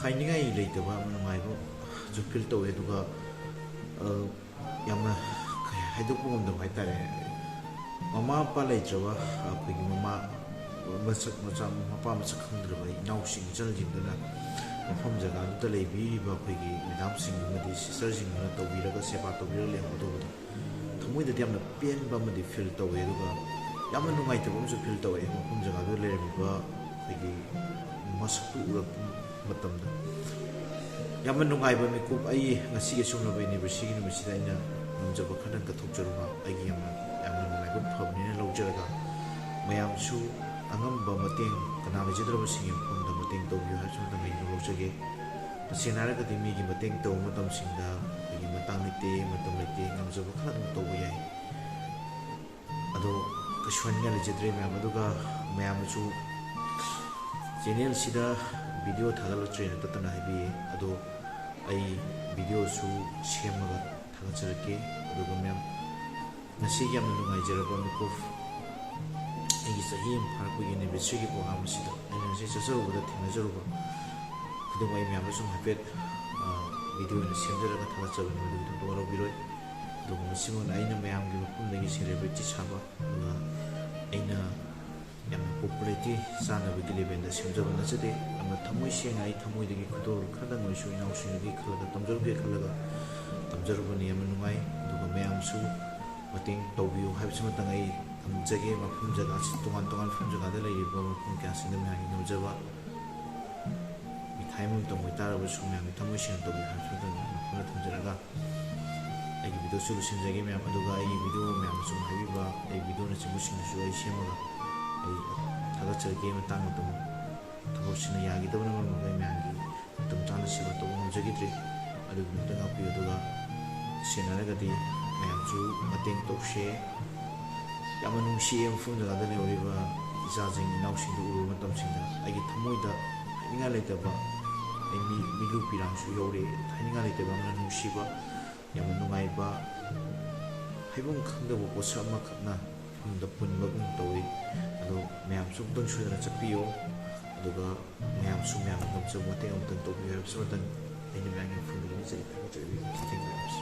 ꯍꯥꯏꯅꯤꯡꯉꯥꯏ ꯂꯩꯇꯕ ꯌꯥꯝꯅ ꯅꯨꯡꯉꯥꯏꯕꯁꯨ ꯐꯤꯜ ꯇꯧꯋꯦ꯫ ꯑꯗꯨꯒ, ꯑ, ꯌꯥꯝꯅ ꯀꯩ ꯍꯥꯏꯗꯣꯛꯄ ꯉꯝꯗꯕ ꯍꯥꯏꯇꯥꯔꯦ꯫ ꯃꯃꯥ ꯃꯄꯥ ꯂꯩꯇ꯭ꯔꯕ ꯑꯩꯈꯣꯏꯒꯤ ꯃꯃꯥ ꯃꯁꯛ ꯃꯆꯥ, ꯃꯄꯥ ꯃꯁꯛ ꯈꯪꯗ꯭ꯔꯕ ꯏꯅꯥꯎꯁꯤꯡ ꯏꯆꯜꯁꯤꯡꯗꯨꯅ ꯃꯐꯝ ꯖꯒꯥꯗꯨꯗ ꯂꯩꯕꯤꯔꯤꯕ ꯑꯩꯈꯣꯏꯒꯤ ꯃꯦꯗꯥꯝꯁꯤꯡ ꯑꯃꯗꯤ ꯁꯤꯁꯇꯔꯁꯤꯡꯗꯨꯅ ꯇꯧꯕꯤꯔꯒ, ꯁꯦꯕꯥ ꯇꯧꯕꯤꯔꯒ ꯂꯩꯍꯧꯒꯗꯧꯕꯗꯣ ꯊꯃꯣꯏꯗꯗꯤ ꯌꯥꯝꯅ ꯄꯦꯟꯕ ꯑꯃꯗꯤ ꯐꯤꯜ ꯇꯧꯋꯦ꯫ ꯑꯗꯨꯒ ꯌꯥꯝꯅ ꯅꯨꯡꯉꯥꯏꯇꯕ ꯑꯃꯁꯨ ꯐꯤꯜ ꯇꯧꯋꯦ꯫ ꯃꯐꯝ ꯖꯒꯥꯗꯨꯗ ꯂꯩꯔꯝꯃꯤꯕ ꯑꯩꯈꯣꯏꯒꯤ ꯃꯁꯛꯇꯨ ꯎꯔꯛꯄ ꯃꯇꯝꯗ ꯌꯥꯝꯅ ꯅꯨꯡꯉꯥꯏꯕ ꯃꯤꯀꯨꯞ꯫ ꯑꯩ ꯉꯁꯤꯒꯤ ꯑꯁꯨꯝꯂꯕ ꯑꯦꯅꯤꯚꯔꯁꯔꯤꯒꯤ ꯅꯨꯃꯤꯠꯁꯤꯗ ꯑꯩꯅ ꯉꯝꯖꯕ ꯈꯔ ꯀꯠꯊꯣꯛꯆꯔꯨꯕ ꯑꯩꯒꯤ ꯌꯥꯝꯅ, ꯌꯥꯝꯅ ꯅꯨꯡꯉꯥꯏꯕ ꯐꯕꯅꯦꯅ ꯂꯧꯖꯔꯒ, ꯃꯌꯥꯝꯁꯨ ꯑꯉꯝꯕ ꯃꯇꯦꯡ, ꯀꯅꯥ ꯂꯩꯖꯗ꯭ꯔꯕꯁꯤꯡꯒꯤ ꯃꯐꯝꯗ ꯃꯇꯦꯡ ꯇꯧꯕꯤꯌꯨ ꯍꯥꯏꯕꯁꯤꯃꯇꯪ ꯑꯩꯅ ꯂꯧꯖꯒꯦ꯫ ꯇꯁꯦꯡꯅ ꯍꯥꯏꯔꯒꯗꯤ ꯃꯤꯒꯤ ꯃꯇꯦꯡ ꯇꯧꯕ ꯃꯇꯝꯁꯤꯡꯗ ꯑꯩꯈꯣꯏꯒꯤ ꯃꯇꯥꯡ ꯂꯩꯇꯦ, ꯃꯇꯝ ꯂꯩꯇꯦ, ꯉꯝꯖꯕ ꯈꯔ ꯑꯗꯨꯝ ꯇꯧꯕ ꯌꯥꯏ꯫ ꯑꯗꯣ ꯀꯩꯁꯨ ꯍꯥꯏꯅꯤꯡꯉꯥꯏ ꯂꯩꯖꯗ꯭ꯔꯦ ꯃꯌꯥꯝ꯫ ꯑꯗꯨꯒ ꯃꯌꯥꯝꯅꯁꯨ ꯆꯦꯅꯦꯜꯁꯤꯗ ꯚꯤꯗꯤꯑꯣ ꯊꯥꯒꯠꯂꯛꯇ꯭ꯔꯦꯅ ꯇꯠꯇꯅ ꯍꯥꯏꯕꯤꯌꯦ꯫ ꯑꯗꯣ ꯑꯩ ꯚꯤꯗꯤꯑꯣꯁꯨ ꯁꯦꯝꯃꯒ ꯊꯥꯒꯠꯆꯔꯛꯀꯦ꯫ ꯑꯗꯨꯒ ꯃꯌꯥꯝ ꯉꯁꯤꯒꯤ ꯌꯥꯝꯅ ꯅꯨꯡꯉꯥꯏꯖꯔꯕ ꯃꯤꯀꯨꯞ, ꯑꯩꯒꯤ ꯆꯍꯤ ꯑꯃ ꯐꯥꯔꯛꯄꯒꯤ anniversary ꯒꯤ program ꯑꯁꯤꯗ ꯑꯩꯅ ꯉꯁꯤ ꯆꯠꯆꯔꯨꯕꯗ ꯊꯦꯡꯅꯖꯔꯨꯕ ꯈꯨꯗꯤꯡꯃꯛ ꯑꯩ ꯃꯌꯥꯝꯗ ꯁꯨꯝ ꯍꯥꯏꯐꯦꯠ, ꯑ, video ꯑꯣꯏꯅ ꯁꯦꯝꯖꯔꯒ ꯊꯥꯒꯠꯆꯕꯅꯤ, ꯃꯗꯨꯒꯤꯗꯃꯛꯇ ꯋꯥꯔꯧꯕꯤꯔꯣꯏ꯫ ꯑꯗꯨꯒ ꯃꯁꯤꯃꯛꯅ ꯑꯩꯅ ꯃꯌꯥꯝꯒꯤ ꯃꯐꯝꯗꯒꯤ celebrity ꯁꯥꯕ, ꯑꯗꯨꯒ ꯑꯩꯅ ꯌꯥꯝꯅ popularity ꯆꯥꯅꯕꯒꯤ level ꯗ ꯁꯦꯝꯖꯕ ꯅꯠꯆꯗꯦ꯫ ꯌꯥꯝꯅ ꯊꯃꯣꯏ ꯁꯦꯡꯅ ꯑꯩ ꯊꯃꯣꯏꯗꯒꯤ ꯈꯨꯗꯣꯜ ꯈꯔꯗꯪ ꯑꯣꯏꯔꯁꯨ ꯏꯅꯥꯎꯁꯤꯡꯗꯒꯤ ꯈꯜꯂꯒ ꯇꯝꯖꯔꯨꯒꯦ ꯈꯜꯂꯒ ꯇꯝꯖꯔꯨꯕꯅꯤ꯫ ꯌꯥꯝꯅ ꯅꯨꯡꯉꯥꯏ꯫ ꯑꯗꯨꯒ ꯃꯌꯥꯝꯁꯨ ꯃꯇꯦꯡ ꯇꯧꯕꯤꯌꯨ ꯍꯥꯏꯕꯁꯤꯃꯇꯪ ꯑꯩ ꯊꯝꯖꯒꯦ꯫ ꯃꯐꯝ ꯖꯒꯥꯁꯤ ꯇꯣꯉꯥꯟ ꯇꯣꯉꯥꯟꯕ ꯃꯐꯝ ꯖꯒꯥꯗ ꯂꯩꯔꯤꯕ ꯃꯐꯝ ꯀꯌꯥꯁꯤꯡꯗ ꯃꯌꯥꯝꯒꯤ ꯉꯝꯖꯕ ꯃꯤꯊꯥꯏ ꯑꯃꯃꯝꯇꯪ ꯑꯣꯏꯇꯥꯔꯕꯁꯨ ꯃꯌꯥꯝꯒꯤ ꯊꯃꯣꯏ ꯁꯦꯡꯅ ꯇꯧꯕꯤꯌꯨ ꯍꯥꯏꯕꯁꯤꯃꯇꯪ ꯃꯐꯝꯗ ꯊꯝꯖꯔꯒ ꯑꯩꯒꯤ video ꯁꯤ ꯂꯣꯏꯁꯤꯟꯖꯒꯦ ꯃꯌꯥꯝ꯫ ꯑꯗꯨꯒ ꯑꯩꯒꯤ video ꯃꯌꯥꯝꯅ ꯁꯨꯝ ꯍꯥꯏꯕꯤꯕ, ꯑꯩ video ꯅꯆꯤꯡꯕꯁꯤꯡꯗꯨꯁꯨ ꯑꯩ ꯁꯦꯝꯃꯒ ꯑꯩ ꯊꯥꯒꯠꯆꯔꯛꯀꯦ꯫ ꯃꯇꯥꯡ ꯃꯇꯝ ꯊꯕꯛꯁꯤꯅ ꯌꯥꯈꯤꯗꯕꯅ ꯃꯔꯝ ꯑꯣꯏꯔꯒ ꯑꯩ ꯃꯌꯥꯝꯒꯤ ꯃꯇꯝ ꯆꯥꯅ ꯁꯦꯕꯥ ꯇꯧꯕ ꯉꯝꯖꯈꯤꯗ꯭ꯔꯤ꯫ ꯑꯗꯨꯒꯤꯗꯃꯛꯇ ꯉꯥꯛꯄꯤꯌꯨ꯫ ꯑꯗꯨꯒ ꯁꯦꯟꯅꯔꯒꯗꯤ ꯃꯌꯥꯝꯁꯨ ꯃꯇꯦꯡ ꯇꯧꯁꯦ꯫ ꯌꯥꯝꯅ ꯅꯨꯡꯁꯤꯌꯦ ꯃꯐꯝ ꯖꯒꯥꯗ ꯂꯩꯍꯧꯔꯤꯕ ꯏꯆꯥꯁꯤꯡ ꯏꯅꯥꯎꯁꯤꯡꯗꯨ ꯎꯔꯨꯕ ꯃꯇꯝꯁꯤꯗ ꯑꯩꯒꯤ ꯊꯃꯣꯏꯗ ꯍꯥꯏꯅꯤꯡꯉꯥꯏ ꯂꯩꯇꯕ, ꯑꯩ ꯃꯤ, ꯃꯤꯠꯂꯨ ꯄꯤꯔꯥꯡꯁꯨ ꯌꯧꯔꯦ꯫ ꯍꯥꯏꯅꯤꯡꯉꯥꯏ ꯂꯩꯇꯕ ꯌꯥꯝꯅ ꯅꯨꯡꯁꯤꯕ, ꯌꯥꯝꯅ ꯅꯨꯡꯉꯥꯏꯕ, ꯍꯥꯏꯐꯝ ꯈꯪꯗꯕ ꯄꯣꯠꯁꯛ ꯑꯃꯈꯛꯅ ꯃꯐꯝꯗ ꯄꯨꯟꯕꯒꯨꯝ ꯇꯧꯏ꯫ ꯑꯗꯣ ꯃꯌꯥꯝꯁꯨ ꯑꯃꯨꯛꯇꯪ ꯁꯣꯏꯗꯅ ꯆꯠꯄꯤꯌꯨ꯫ ꯑꯗꯨꯒ ꯃꯌꯥꯝꯁꯨ ꯃꯌꯥꯝꯅ ꯉꯝꯖꯕ ꯃꯇꯦꯡ ꯑꯃꯇꯪ ꯇꯧꯕꯤꯌꯨ ꯍꯥꯏꯕꯁꯤꯃꯇꯪ ꯑꯩꯅ ꯃꯌꯥꯝꯒꯤ ꯃꯐꯝꯗ ꯅꯤꯖꯔꯤ꯫ ꯊꯥꯒꯠꯆꯔꯤ꯫ ꯃꯇꯦꯡ ꯃꯌꯥꯝꯁꯦ꯫